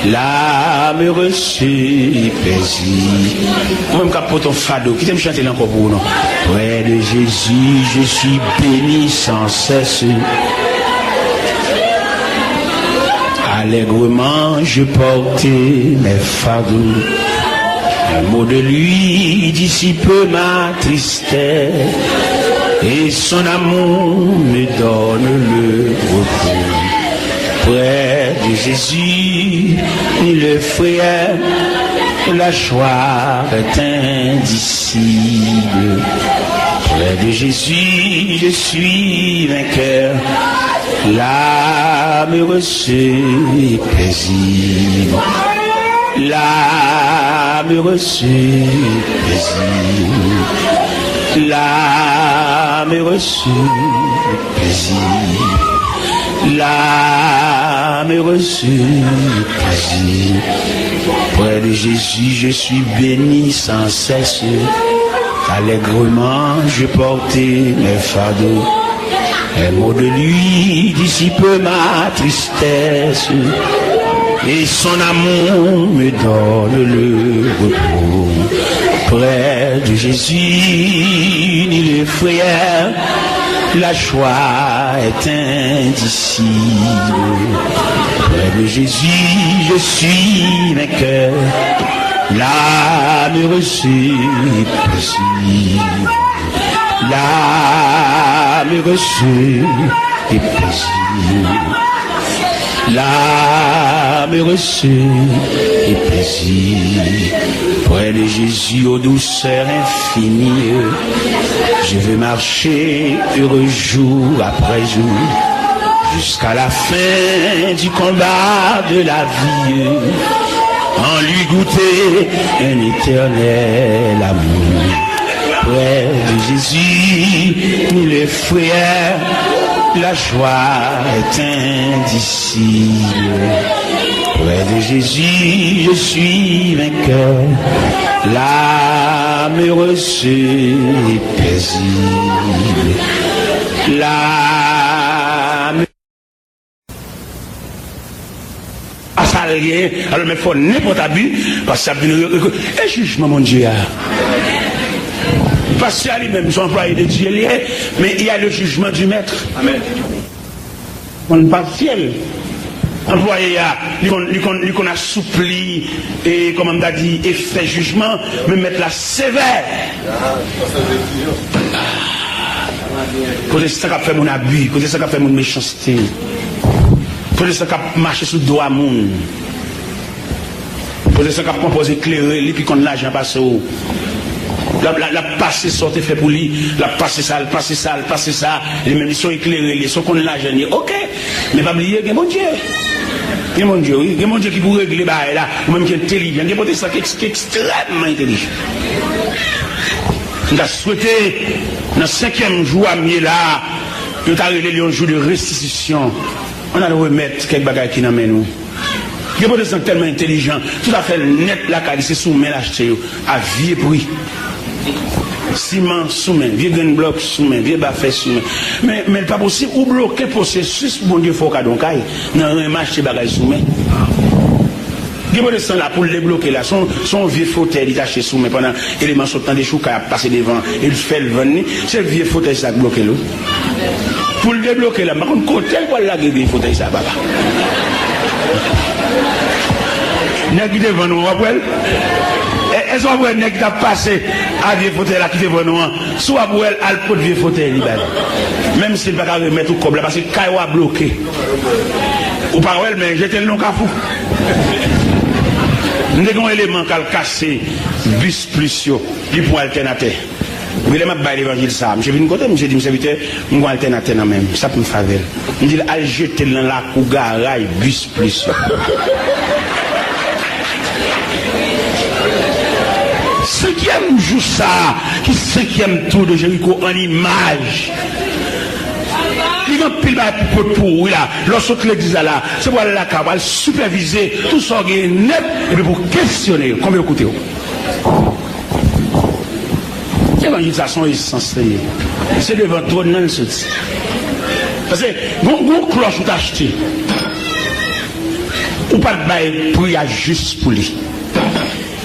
l'âme reçue paisible. Ou menm k ap pote yon fado, kite m chante l ankò pou ou non. Près de Jésus, je suis béni sans cesse. Allègrement, je porte mes fardeaux. Un mot de lui dissipe ma tristesse, et son amour me donne le repos. Près de Jésus, ni le frayeur, la joie est indicible. Près de Jésus, je suis vainqueur. L'âme heureuse est paisible. L'âme heureuse est paisible. L'âme heureuse est paisible. L'âme heureuse est paisible. Près de Jésus, je suis béni sans cesse. Allègrement, je porte mes fardeaux. Un mot de lui dissipe ma tristesse, et son amour me donne le repos. Près de Jésus, ni le frayeur, la joie est indicible. Près de Jésus, je suis vainqueur. L'âme heureuse est paisible. L'âme heureuse est paisible. L'âme heureuse est paisible. Près de Jésus aux douceurs infinies, je veux marcher heureux jour après jour, jusqu'à la fin du combat de la vie, en lui goûter un éternel amour. Près de Jésus, ni le frayeur, la joie est indicible. Près de Jésus, je suis vainqueur. L'âme heureuse est paisible. L'âme A sa l genyen, alò men fò nenpòt abi, pastè ap vin re- re- e jijman Bondye a. Pastè a li menm se yon anplwaye de Dye li ye, men il y a le jugement du maître. Amèn. Konn pasyèl. Anplwaye a, li konn li konn li konn asoupli, e kòman m ta di, efè jijman, men mèt la sevè. Kote sa k ap fè moun abi, kote sa k ap fè moun mechanste, kote sa k ap mache sou dwa moun, kote sa k ap konpoze klere li pi konn lajan pase w. L ap l ap- l ap pase sa w te fè pou li, l ap pase sa, l pase sa, l pase sa. Li menm li se yon eklere li ye, se yon konn lajan li ye. Oke, men pa bliye gen Bondye. Gen Bondye wi, gen Bondye ki pou regle bagay la. Ou menm ki entelijan, gen pwotestan ki eks- ki ekstrèmman entelijan. M ta swete nan senkyèm jou a m ye la, yo ta rele l yon jou de restitisyon. Ann al remèt kèk bagay ki nan men nou. Gen pwotestan k tèlman entelijan, tout afè l nèt lakay li se sou men l achte yo, a vye pri. Siman sou men, vye grenn blòk sou men, vye bafè sou men. Men men l pa posib ou bloke pwosesis pou Bondye fè w kado yon kay nan renmen achte bagay sou men. Gen pwotestan la pou l debloke la, se yon se yon vye fotèy li t achte sou men pandan eleman sot nan dechouka y ap pase devan, e l fè l vann li. Se vye fotèy sa k bloke l wi. Pou l debloke la, m pa konn kote l pral lage vye fotèy sa papa. Nèg ki te vann ou an, w ap wè l? Èske w ap wè nèg ki t ap pase a vye fotèy la ki te vann ou an? Si w ap wè l, al pot vye fotèy li ba l. Menm si l pa ka remèt ou kòb la, paske kay ou a bloke. Ou pa wè l, men jete l nan kafou. M te gen yon eleman k al kase bis plis yo, li pran altènatè. Genlè m ap bay levanjil sa a. Misye vin kote m, misye di m, sèvitè, m gon altènatè nan men m. Sa pou m fè avè l? M di l al jete l nan lakou garay bis plis yo. Si Senkyèm jou sa a, ki senkyèm tou de Jeriko an imaj. Li gen anpil bagay pou pot pou ou, wi la. Lè w sot legliz la, la, se pou al lakay, pou al sipèvize tout sa w genyen nèt, epi pou w kesyone yo, konbyen yo koute w. Levanjil sa se yon esans li ye. Se devan twòn nan l soti. Paske, gon, gon klòch ou t achte. Ou pa t bay pri a jis pou li.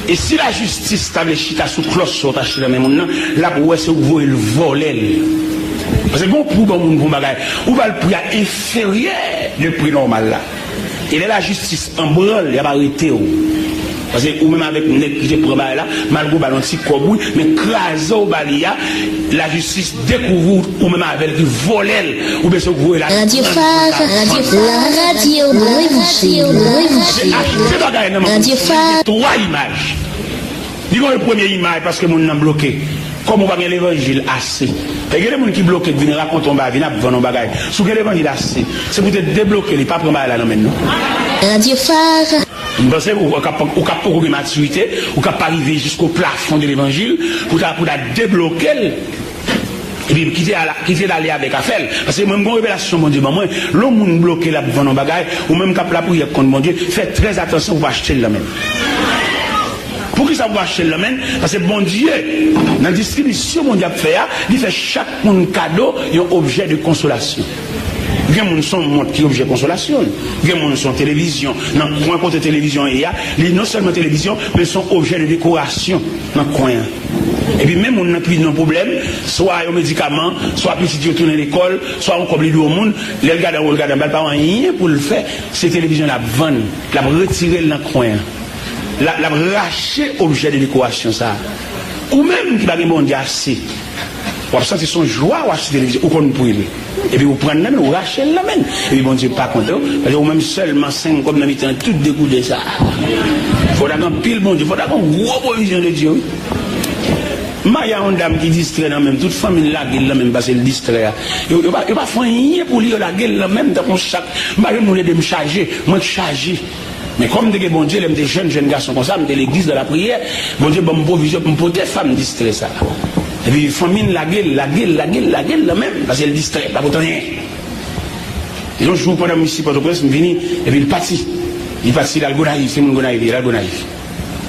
E si lajistis ta vle chita sou klòch sa w t achte nan men moun nan, l ap wè se ou k voye l vòlè l. Paske gen yon pri w ba yon moun pou yon bagay, ou ba l pri a enferyè de pri nòmal la. E lè lajistis an branl, y ap arete w. Paske ou menm avèk nèg ki te pran bagay la, malgre w ba l yon ti kòb, wi, men kraze w ba li a, lajistis dekouvri w, ou menm avè l ki vòlè l, oubyen se ou k voye l al vann pou l ta vann. Radyo Fara, la radyo mwen branche, mwen branche. Se achte bagay nan men moun, gen twa imaj. Li gen premye imaj paske moun nan bloke. Kòm ou pa gen levanjil ase. E gen de moun ki bloke, k vin rakonte yon bagay, vin ap vann yon bagay. Si w gen levanjil ase, se pou w te debloke li, pa pran bagay la nan men l non. Radyo Fara. M panse ou, ou ka, ou ka poko gen matirite, ou ka pa rive jisko plafon de levanjil, pou ta, pou ta debloke l. Epi kite al, kite l ale avèk afè l. Paske mwen, m gon revelasyon Bondye ban mwen. Lè yon moun bloke l ap vann yon bagay, ou menm k ap lapriyè kont Bondye, fè trè atansyon pou w pa achte l nan men l. Poukisa pou w pa achte l nan men l? Paske Bondye, nan distribisyon Bondye ap fè a, li fè chak moun kado yon objè de konsolasyon. Gen moun se yon mont ki objè konsolasyon l. Gen moun se yon televizyon. Nan kwen kote televizyon an ye a, li non sèlman televizyon, men se yon objè de dekorasyon nan kwen an. Epi menm moun nan ki vin nan pwoblèm, swa yon medikaman, swa pitit yo tounen lekòl, swa yon kòb li dwe yon moun, lè l gade anwo, l gade anba, l pa gen anyen pou l fè, se televizyon l ap vann, l ap retire l nan kwen an. L ap, l ap rache objè de dekorasyon sa a. Ou menm ki pa gen Bondye ase, w ap santi se yon jwa w achte televizyon, ou konn pri l. Epi ou pran l nan men l, ou rache l nan men l. Epi Bondye pa kontan, paske ou menm sèlman senk kòb nan mitan tout degouden sa a. Fò w ta gen anpil Bondye, fò w ta gen yon gwo pwovizyon de Dye, wi. M marye a yon dam ki distrè nan men m, tout fanmi l lage l nan men m paske l distrè a. Yo, yo pa, yo pa fè anyen pou li, yo lage l nan men m tankou yon sak. M pa jwenn moun ede m chaje, mwen k chaje. Men kòm m te gen Bondye, lè m te jèn, jèn gason konsa, m te legliz, nan lapriyè, Bondye ban m pwovizyon pou m pote fanm distrè sa a. Epi fanmi l lage l, lage l, lage l, lage l nan men m, paske l distrè, pa pot anyen. E yon jou, pandan m isi Pòtoprens, m vini, epi l pati. Li pati, l al Gonayiv, se moun Gonayiv li ye, l al Gonayiv.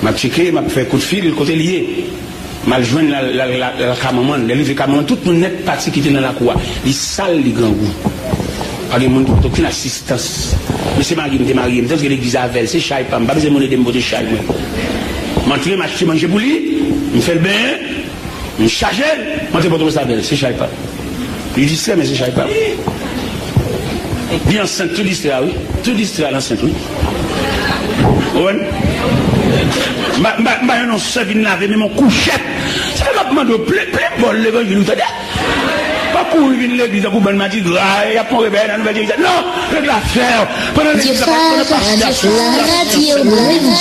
M ap tcheke, m ap fè kout fil, kote li ye? M al jwenn l, l al, l al, l al ka manman l. Lè l rive ka manman l, tout moun nèt pati kite l nan lakou a. Li sal, li grangou. Pa gen moun ki pote okenn asistans. Men se mari m te marye, m t antre legliz avè l, se chay pa m, pa bezwen moun ede m pote chay mwen. M antre, m achte manje pou li, m fè l benyen, m chaje l, m antre Pòtoprens avè l, se chay pa m. Li distrè, men se chay pa m. Li ansent, tout distrè a, wi. Tout distrè a, l ansent, wi. Ou konprann? M pa, m pa, m pa jwenn yon sè vin lave, menm yon kouchèt. Se m ap mande w, plen, plen bòl levanjil, ou tande? Pa kouri vin legliz tankou bann madigra, y ap fè yon rebèl nan nouvèl Jerizalèm. Non! Regle afè w. Pandan legliz la, pandan pastè a sou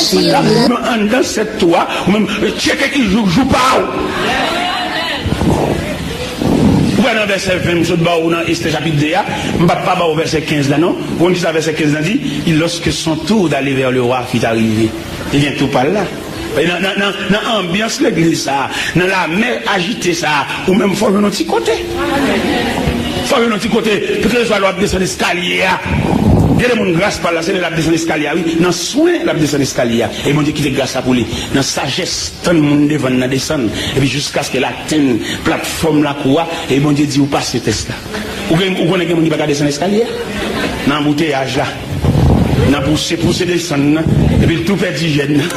sèt la, men anndan sèt tou a, ou menm, tcheke ki jou, jou pa w. Ou wè nan vèsè ven m sot ba w nan Estè chapit de a, m p ap pa ba w vèsè kenz la non. Ou konn kisa vèsè kenz la di? Li, lorsque son tour d'aller vers le roi fut arrivé. Li gen tou pa l la. E nan, nan, nan, nan anbyans legliz sa a, nan lamè ajite sa a, ou menm fò w jwenn yon ti kote. Fò w jwenn yon ti kote, pou ke swa lè w ap desann eskalye a. Gen de moun gras pa l la, se lè l ap desann eskalye a, wi. Nan swen, l ap desann eskalye a. E Bondye kite gras la pou li. Nan sajès, tann moun devan n nan desann. Epi jiskaske l atenn platfòm lakou a, e Bondye di ou pase tès la. Ou gen, ou konnen gen moun ki pa ka desann eskalye a? Nan anbouteyaj la. Nan pouse, pouse desann nan. Epi l tou pèdi jèn nan.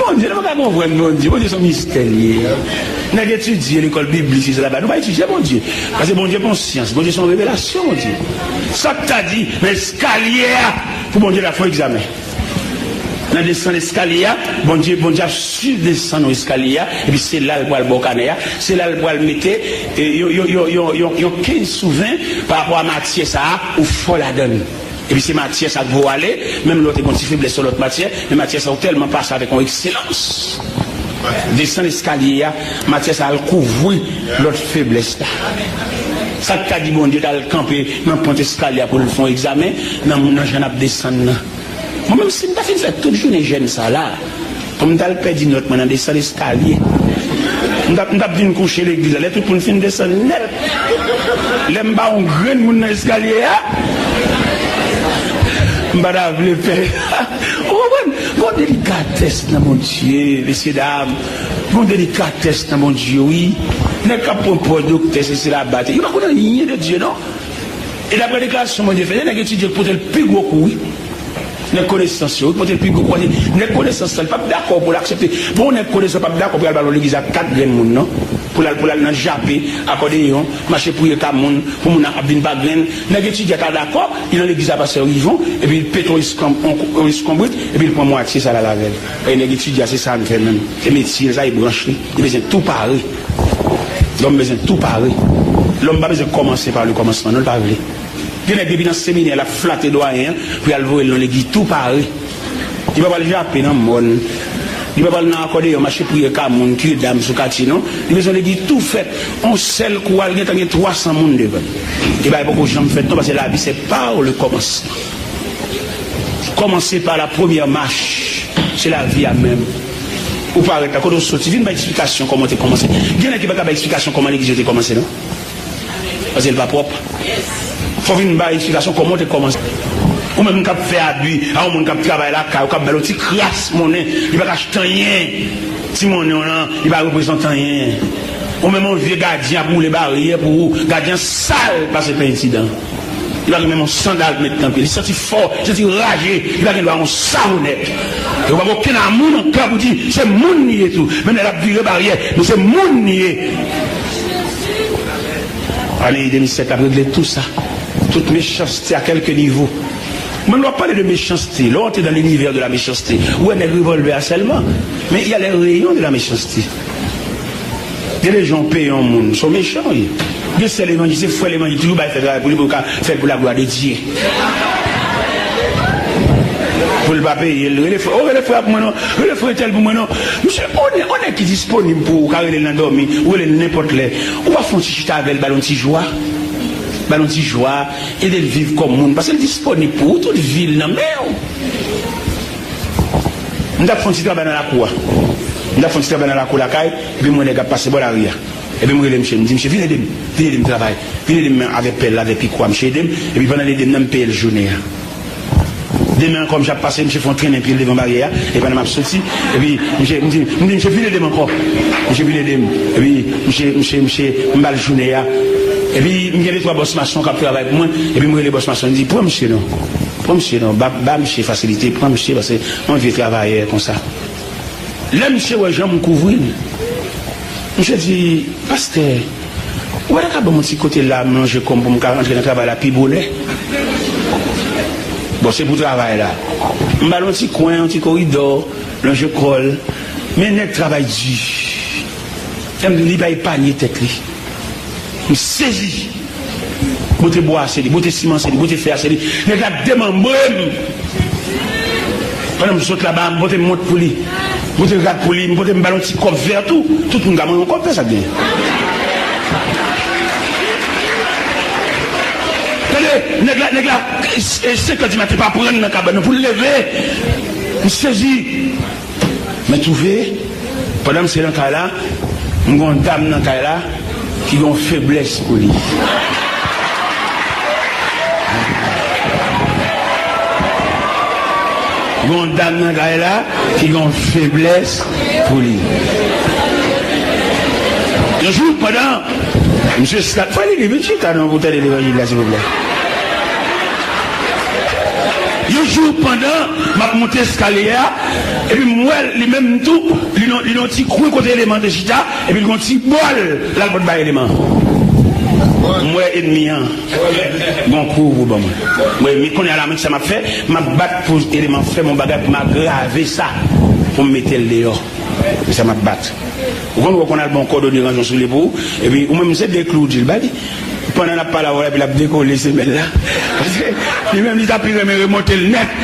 Bondye, nou pa ka konprann Bondye. Bondye se yon mistè li ye. Nèg etidye lekòl biblik, sesi, sela, nou pa etidye Bondye. Paske Bondye pa yon syans. Bondye se yon revelasyon, Bondye. Sa k ta di, nan eskalye a, pou Bondye ta fè yon egzamen. Nan desann eskalye a, Bondye, Bondye ap swiv desann ou eskalye a, epi se la l pral ba w kanè a, se la l pral mete, e, yon, yon kenz sou ven pa rapò a matyè sa a, ou fò ladan l. Epi se matyè sa k voye w ale, menm lè w te gen yon ti feblès sou lòt matyè, men matyè sa a ou tèlman pase avèk yon ekselans. Desann eskalye a, matyè sa a al kouvri lòt feblès la. Sa k ta di Bondye t al kanpe nan pwent eskalye a pou l fè yon egzamen nan, nan jan n ap desann nan? Mwen menm, si m ta fin fè tout jounen jèn sa la, M t al pèdi nòt mwen nan desann eskalye. M t ap, m t ap vin kouche legliz la. Lè tout moun fin desann nèt, lè m pa yon grenn moun nan eskalye a, m pa ta vle fè. Ou konprann? Gon delikatès nan Bondye, mesye dam. Gon delikatès nan Bondye, wi. Nèg k ap pran pòz doktè, se, se la batè. Yo pa konn anyen de Dye, non. E daprè deklarasyon Bondye fè, nèg etidye k pote l pi gwo kou, wi. Nèg konesans yo, wi, pote l pi gwo kou. Nèg konesans lan, li p ap dakò pou l aksepte. Bon, nèg konesans p ap dakò pou l al ba yon legliz ak kat grenn moun, non. Pou l al, pou l al nan jape, akòdeyon, mache priye ka moun, pou moun nan ap vin pa grenn. Nèg etidye a ta dakò, li nan legliz a pastè Rivon, epi li pete yon eskonb-, yon, yon eskonbrit, epi li pran mwatye sa l al avè l. E nèg etidye a, se sa l fè menm. Se metye l, sa e branch li. Li bezwen tou pare. Lòm bezwen tou pare. Lòm pa bezwen kòmanse pa le kòmansman, non, li pa vle. Gen nèg depi nan seminè, l ap flate dwayen an, pou y al voye l nan legliz tou pare. Li pa pral jape nan mòn. Li pa pral nan akòdeyon, mache priye ka moun, kidam sou katye, non. Li bezwen legliz tou fèt. On sèl kou a, l gentan gen twa san moun devan l. E bagay poko janm fèt, non, paske lavi se par le kòmansman. Kòmanse pa la premyè mach. Se lavi a menm. Ou parèt la, kote w soti, vin bay eksplikasyon kòman w te kòmanse. Gen nèg ki pa ka bay eksplikasyon kòman legliz yo te kòmanse, non. Paske l pa pwòp. Fò w vin bay eksplikasyon kòman w te kòmanse. Ou menm k ap fè abi a yon moun k ap travay lakay ou, k ap ba l yon ti kras monnen, li pa ka achte anyen. Ti monnen w lan, li pa reprezante anyen. Ou menm yon vye gadyen ap woule baryè pou ou, gadyen an sal pase penti dan. Li pa gen menm yon sandal pou met nan pye. Li santi fò, li santi raje. Li pa gen dwa yon savonèt. E ou pa gen okenn amou nan kè pou di se moun li ye tou. Menm lè l ap vire baryè, men se moun li ye. Ane de mil sèt la ap regle tou sa. Tout mechanste a kèlke nivo. Mwen, lè w ap pale de mechanste, lè w antre dans l'univers de la méchanceté, ou wè nèg revòlvè a sèlman. Men il y a les rayons de la méchanceté. Gen de jan w peye yon moun, se yon mechan w ye. Gen sè levanjil, se frè levanjil, toujou bay fè travay pou li, pou l ka fè l pou la gloire de Dieu. Pou l pa peye l, rele frè, o, rele frè a pou mwen non, rele frè entèl pou mwen non. Misye, on nèg, on nèg ki disponib pou ou, ou ka rele l nan dòmi, ou rele l nenpòt lè. Ou pa fè yon ti chita avè l, ba l yon ti jwa. Ba l yon ti jwa, ede l viv kòm moun, paske l disponib pou ou, tout vi l nan men w. M t ap fè yon ti travay nan lakou a. M t ap fè yon ti travay nan lakou lakay, epi m wè nèg ap pase bò lari a. Epi m rele misye, m di, "Misye, vin ede m, vin ede m travay. Vin ede m avèk pèl la, avèk piko a." Misye ede m, epi pandan l ede m nan, m peye l jounen an. Demen ankò, misye ap pase, misye fè yon trennen pye l devan baryè a, epi pandan m ap soti, epi misye, m di, m di, "Misye, vin ede m ankò." Misye vin ede m, epi misye, misye, misye, m ba l jounen an. Epi m gen de twa bòs mason k ap travay pou mwen, epi m rele bòs mason, m di, "Pran misye non, pran misye non, ba, ba misye fasilite, pran misye, paske yon vye travayè konsa." Lè misye wè jan m kouvri l, misye di, "Pastè, ou pa ta ka ban m yon ti kote la, m lonje kò m pou m ka rantre nan travay la pi bonè?" Bon, se pou travay la. M ba l yon ti kwen, yon ti koridò, lonje kò l. Men nèg travay di. Lè m di, li pa epanye tèt li. M sezi. Bote bwa a se li, bote siman se li, bote fè a se li. Nèg la demanbre m. Pandan m sot laba, m pote mont pou li. M pote rad pou li, m pote m ba l yon ti kòb vè tou. Tout moun ka mande yon kòb vè, sa k genyen? Tande, nèg la, nèg la, e, senkè di maten pa pran nan kabann nan pou l leve. M sezi. Men twouve, pandan m se nan kay la, m gen yon dam nan kay la ki gen yon feblès pou li. Gen yon dam nan kay la ki gen yon feblès pou li. Yon jou, pandan misye stat, fò li li vin chita non pou tande levanjil la, silvouplè. Yon jou, pandan m ap monte eskalye a, epi m wè li menm tou, li nan, li nan ti kwen kote Eleman te chita, epi l gon ti bòl, l al pot bay Eleman. M wè enmi an, gon kou pou ban mwen. M wè enmi, kounye a la, men sa m ap fè, m ap bat pou Eleman fè m yon bagay pou m agrave sa, pou m mete l deyò. Men sa m ap bat. Ou konn, ou konn al bon kòdone ranjyon sou li pou ou, epi ou menm se de klou w di l ba li. Pandan l ap pale avè w la, epi l ap dekole semèl la. Paske li menm, li ta pi renmen remonte l nèt.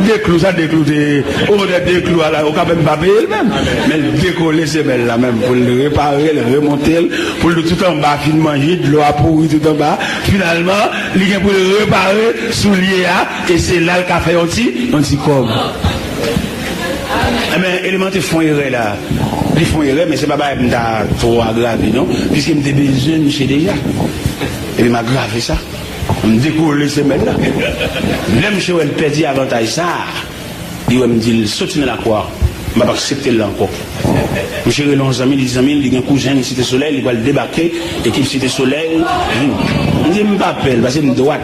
De klou, sa de klou te, o, de, de klou a la, ou ka menm pa peye l menm. Men l dekole semèl la menm, pou l repare l, remonte l, pou l tout anba fin manje, dlo a pouri tout anba. Finalman, li gen pou l repare soulye a, e se la l ka fè yon ti, yon ti kòb. Men Eleman te fè yon erè la. Li fè yon erè, men se pa bagay m ta twò agrave non, piske m te bezwen misye deja. Epi m agrave sa. M dekole semèl la. Lè misye wè l pèdi avantaj sa, li wè m di l soti nan lakou a. M p ap aksepte l la ankò. Misye rele yon zanmi, li di zanmi l, li gen kouzen l Site Solèy, li pral debake, ekip Site Solèy vini. M di m pa pè l, paske m dwat.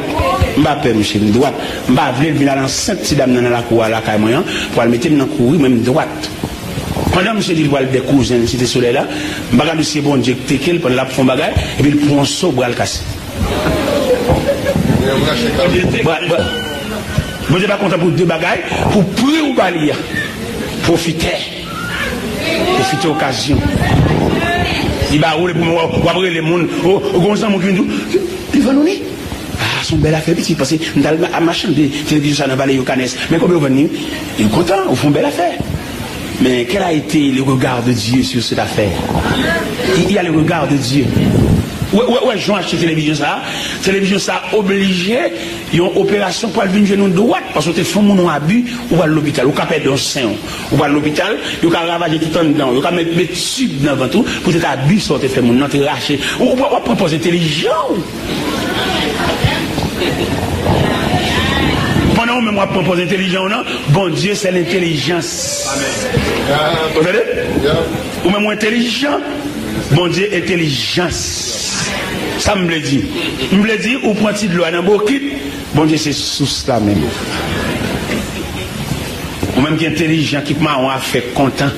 M pa pè misye, m dwat. M pa vle l vin al ansent ti dam nan nan lakou a lakay mwen an, pou al mete m nan kouri, mwen m dwat. Pandan misye di l pral dè kouzen l Site Solèy la, m pa gade si se Bondye ki teke l pandan l ap fè yon bagay, epi l pran yon so, bra l kase. Bra, bra, Bondye pa kontan pou de bagay, pou pri w ba li a. Pwofitè. Pwofite okazyon. Li ba ou, epi w ap, w ap rele moun, o, o, gon zanmi w ki vin di w, li vann ou li. Ah, se yon bèl afè, pitit, paske m t al ma-, machande televizyon sa nan Vale Yokanès. Men konbyen w vann li? Li kontan, ou fè yon bèl afè. Men, quel a été le regard de Dieu sur cette affaire? Il y a le regard de Dieu. Ou wè, ou wè, ou wè jan w achte televizyon sa a? Televizyon sa a oblije yon operasyon pou al vin jwenn ou dwat, paske w te fè yon moun yon abi, ou pral lopital, ou ka pèdi yon sen w. Ou pral lopital, yo ka ravaje tout anndan w, yo ka met, met tib nan vant ou, poutèt abi sa w te fè moun nan, te rache. Ou, ou, w ap pran pòz entèlijan w. Pandan ou menm w ap pran pòz entèlijan w nan, Bondye se lentèlijans. Ou tande? Ou menm ou entèlijan, Bondye entèlijans. Sa m vle di? M vle di, ou pran ti dlo a nan bokit, Bondye se sous la menm. Ou menm ki entèlijan, ki mawon afè kontan,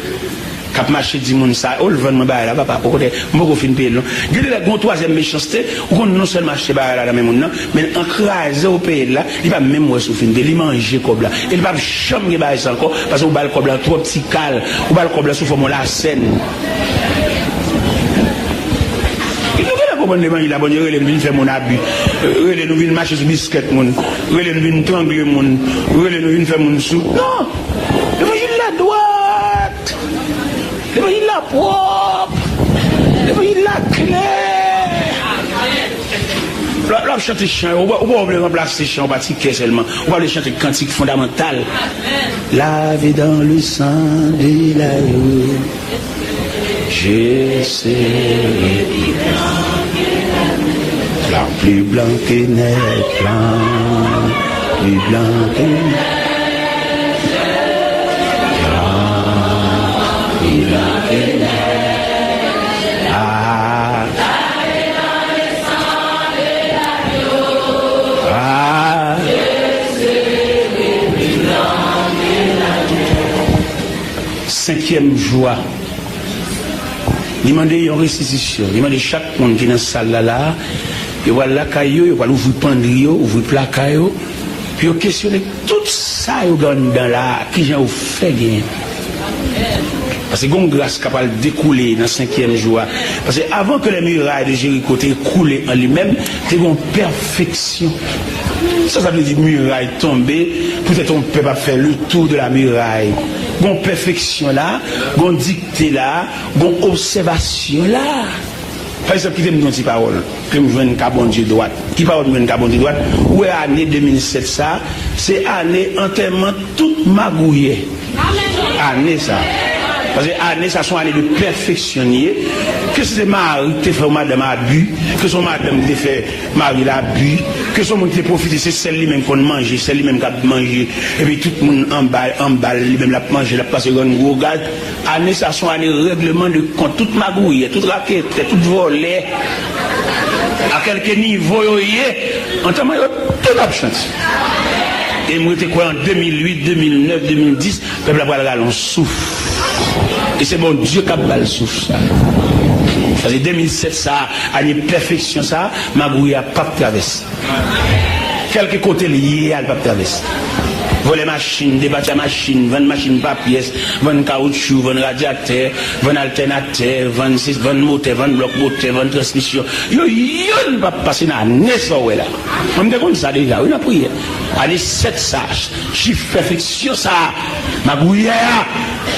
k ap mache di moun sa, o, l vann mwen bagay la, papa, okontè, m poko fin peye l non. Gen de lè, gen yon twazyèm mechanste, ou konn non sèlman achte bagay la nan men moun nan, men an kraze ou peye l la, li pa menm wè si w fin peye, li manje kòb la. E li p ap janm gen bagay sa ankò, paske ou ba l kòb la an twòp ti kal, ou ba l kòb la sou fòm yon lasèn. Nou genlè konprann levanjil la, Bondye rele nou vin fè moun abi, rele nou vin mache sou biskèt moun, rele nou vin trangle moun, rele nou vin fè moun sou. Non! Levanjil la dwat! Levanjil la pwòp! Levanjil la klè! Lè, lè w ap chante chan yo, ou pa, ou pa vle ranplase chan yo pa ti kè sèlman. Ou pa vle chante kantik fondamantal. Lavé dans le sang de l'agneau, je serai blanc, plus blanc que neige blanc, plus blanc que neige blanc, plus blanc que neige. Ah. Ah. Senkyèm jou a, li mande yon restitisyon. Li mande chak moun ki nan sal la, la a, yo pral lakay yo, yo pral ouvri pandri yo, ouvri plaka yo, pou yo kesyone tout sa yo gen anndan la a, kijan yo fè genyen. Paske gon gras k ap al dekoule nan senkyèm jou a. Paske avant que les murailles de Jéricho te écroulent en lui-même, te gon pèfeksyon. Sa, sa vle di miray tonbe, poutèt yon pèp ap fè le tour de la muraille. Gon pèfeksyon la, gon dikte la, gon obsèvasyon la. Pa egzanp, kite m di yon ti pawòl ke m jwenn ka Bondye dwat. Ki pawòl m jwenn ka Bondye dwat? Ou wè ane de mil sèt sa, se ane antèman tout magouyè. Ane sa. Paske ane sa se yon ane de pèfeksyon li ye. Ke se te mari ki te fè yon madanm abi, ke se yon madanm ki te fè mari l abi, ke se yon moun ki te pwofite, se sèl li menm ki konn manje, sèl li menm k ap manje. Epi tout moun anba, anba l, li menm l ap manje, l ap pase rann gwo gaz. Ane sa se yon ane règleman de kont. Tout magouyè, tout raketè, tout vòlè, a kèlke nivo yo ye, antèman yo tout ap chante. E m rete kwè an de mil uit, de mil nèf, de mil dis, pèp la pral rale yon souf. E se Bondye k ap ba l souf sa. Paske de mil sèt sa, ane pèfeksyon sa, magouyè a p ap travèse. Kèlke kote l ye a, l p ap travèse. Vòlè machin, depatcha machin, vann machin pa pyès, vann kawoutchou, vann radyatè, vann altènatè, vann si-, vann motè, vann blòk motè, vann transmisyon. Yo, youn p ap pase nan ane sa w wè la. Mwen, m te konn sa deja, wi, nan priyè. Ane sèt sa, chif pèfeksyon sa, magouyè a,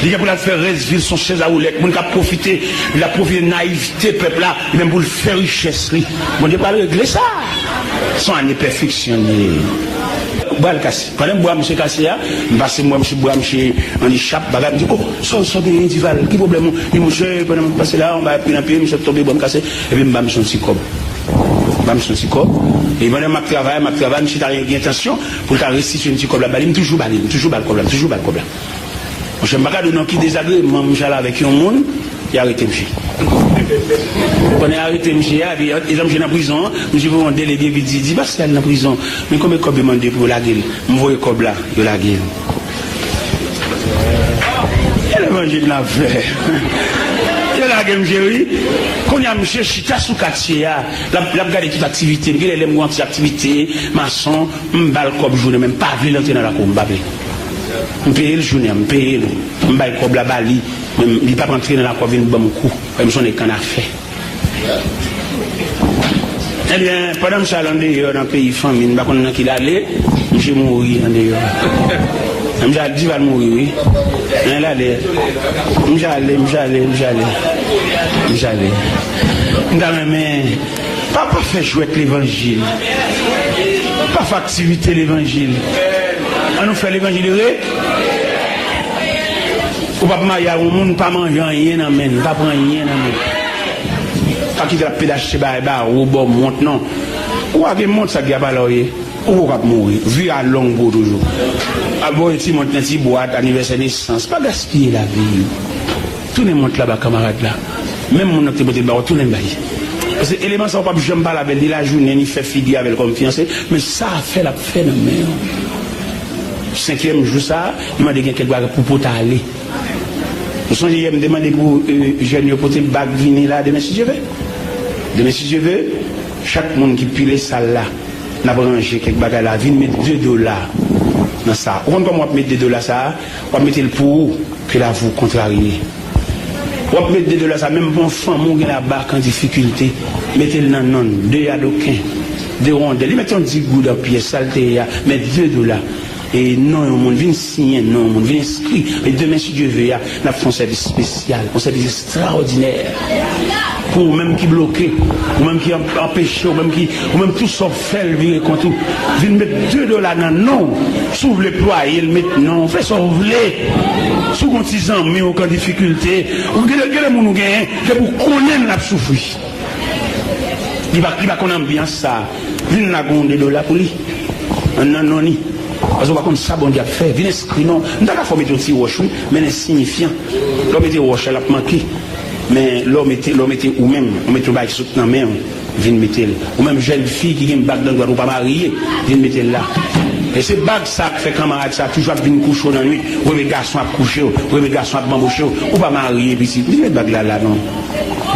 li gen pou l al fè rès vi l sou yon chèz a woulèt. Moun k ap pwofite, l ap pwofite nayivte pèp la, li menm pou l fè richès li. Bondye pral regle sa. Se yon ane pèfeksyon li ye. Bra l kase. Pandan bra misye kase a, m pase m wè misye bra misye an echap, bagay, m di, "Oh, sa w, sa w genyen, Dival? Ki pwoblèm ou?" Li, monchè, pandan m pase la, yon bagay pran nan pye, misye tonbe, bra m kase, epi m ba misye yon ti kòb. M ba misye yon ti kòb. E pandan m ap travay, m ap travay, misye ta gen entansyon pou l ta restitye m ti kòb la ba li, m toujou ba li, m toujou ba l kòb la, m toujou ba l kòb la. Monchè, m pa ka di w non ki dezagreman misye al avèk yon moun, y arete misye. Pandan y arete misye a, epi, etan misye nan prizon an, misye voye yon delege vin di, di, "Pase al nan prizon, men konbyen kòb yo mande pou yo lage l?" M voye kòb la, yo lage l. Ki levanjil n ap fè? Yo lage misye, wi. Kounye a, misye chita sou katye a, l ap, l ap gade tout aktivite m. Genlè lè m gen yon ti aktivite, mason, m ba l kòb jounen, men m pa vle l antre nan lakou m, m pa vle. M peye l jounen an, m peye l. M bay kòb la ba li, men li p ap antre nan lakou vin ban m kou. Fè m sonnen kannafè. Ebyen, pandan misye al andeyò nan peyi fanmi n, m pa konn nan ki l ale, misye mouri andeyò. Misye al, Dival mouri, wi. Nan l ale. Misye ale, misye ale, misye ale. Misye ale. M ta renmen, pa, pa fè jwèt levanjil. Pa fè aktivite levanjil. An nou fè levanjil reyèl. Ou p ap marye ak yon moun, pa manje anyen nan men l, pa pran anyen nan men l. Pa kite l ap pedache bagay ba ou, ba w mont, non. Ou pa gen mont, sa k gen apa la w ye? Ou poko ap mouri. Vi a long pou ou toujou. Al voye ti mont nan ti bwat, anivèsè nesans. Pa gaspiye lavi w. Tounen mont la ba kanmarad la. Menm moun nan ki te pote l ba ou, tounen l bay. Paske eleman sa a, ou p ap janm pale avè l, ni lajounen, ni fè figi avè l kòm fiyanse, men sa a fè l ap fè nan men w. Senkyèm jou sa a, li mande gen kèk bagay pou pote ale. Ou sonje yè m te mande pou, e, jèn yo pote bag vini la demen si Dye ve? Demen si Dye ve, chak moun ki pile sal la, n ap ranje kèk bagay la, vin met de dola nan sa. Ou konn kòman w ap met de dola sa a? W ap mete l pou ou, ke la vie w kontrarye. W ap met de dola sa, menm pou yon fanmi w gen la ba k an difikilte, mete l nan non l, de yadoken, de wondèl. Li mete yon dis goud an pyès, sa l te ye a, men de dola. E non yon moun, vin siyen non yon moun, vin enskri. E demen, si Dye ve a, n ap fè yon sèvis espesyal, yon sèvis ekstraòdinè. Pou ou menm ki bloke, ou menm ki an-, anpeche, ou menm ki, ou menm tout sa w ap fè l vire kont ou. Vin met de dola nan non w. Si w vle plwaye l, met non w. Fè sa w vle. Si w gen yon ti zanmi w k an difikilte, ou gen, gen de moun ou genyen, depi w konnen l, l ap soufri. Li pa, li pa konn anbyans sa. Vin lage yon de dola pou li. An nan non li. Paske w pa konn sa Bondye ap fè. Vin enskri non. M ta ka fè w mete yon ti wòch, wi, men l ensiyifyan. Lè w mete wòch la, l ap manke. Men lè w mete, lè w mete ou menm, ou mete yon bagay ki sot nan men w, vin mete l. Ou menm jèn fi ki gen bag nan dwèt, ou pa marye, vin mete l la. E se bag sa k fè kanmarad sa toujou ap vin kouche w nan nwit, reve gason ap kouche w, reve gason ap banboche w, ou pa marye pitit. Vin met bag la la non.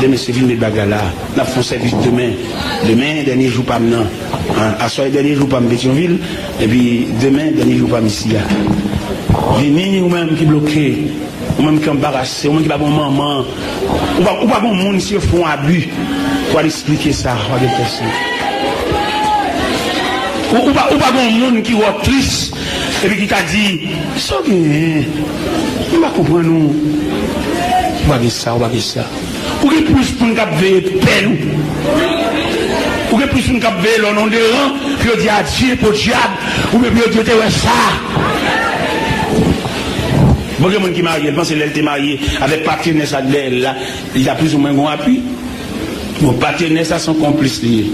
Demen se vin met bag la la. N ap fè yon sèvis demen. Demen, dènye jou pa m nan. An, aswè, dènye jou pa m Petyonvil. Epi, demen, dènye jou pa m isi a. Vini, ou menm ki bloke, ou menm ki anbarase, ou menm ki pa gen manman, ou pa, ou pa gen moun, si yo fè yon abi, w al eksplike sa, w al eksplike sa. Ou, ou pa, ou pa gen moun ki wè w tris, epi ki ka di, "Sa w genyen? M pa konprann ou." Ou pa gen sa, ou pa gen sa. Ou gen plis moun k ap veye pèn ou. Ou gen plis moun k ap veye lè w nan deran, pou yo di adye, podyab, oubyen pou yo di yo te wè sa. Bon, gen moun ki marye, l panse lè l te marye avèk patnè sa k dèyè l la, li ta plizoumwen gen yon apui. Bon, patnè sa se yon konplis li ye.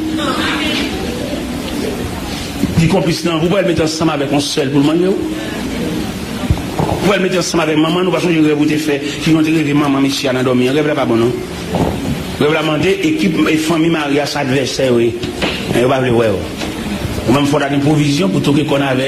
Li konplis nan, ou pral mete ansanm avèk yon sèl pou l manje w. Ou pral mete ansanm avèk manman nou, pa sonje rèv ou te fè, ki nou te reve manman mesye a nan dòmi an. Rèv la pa bon non. Rèv la mande ekip e fanmi marye a se advèsè yo ye. Men yo pa vle wè w. Ou menm fò w ta gen pwovizyon pou toke kòn avè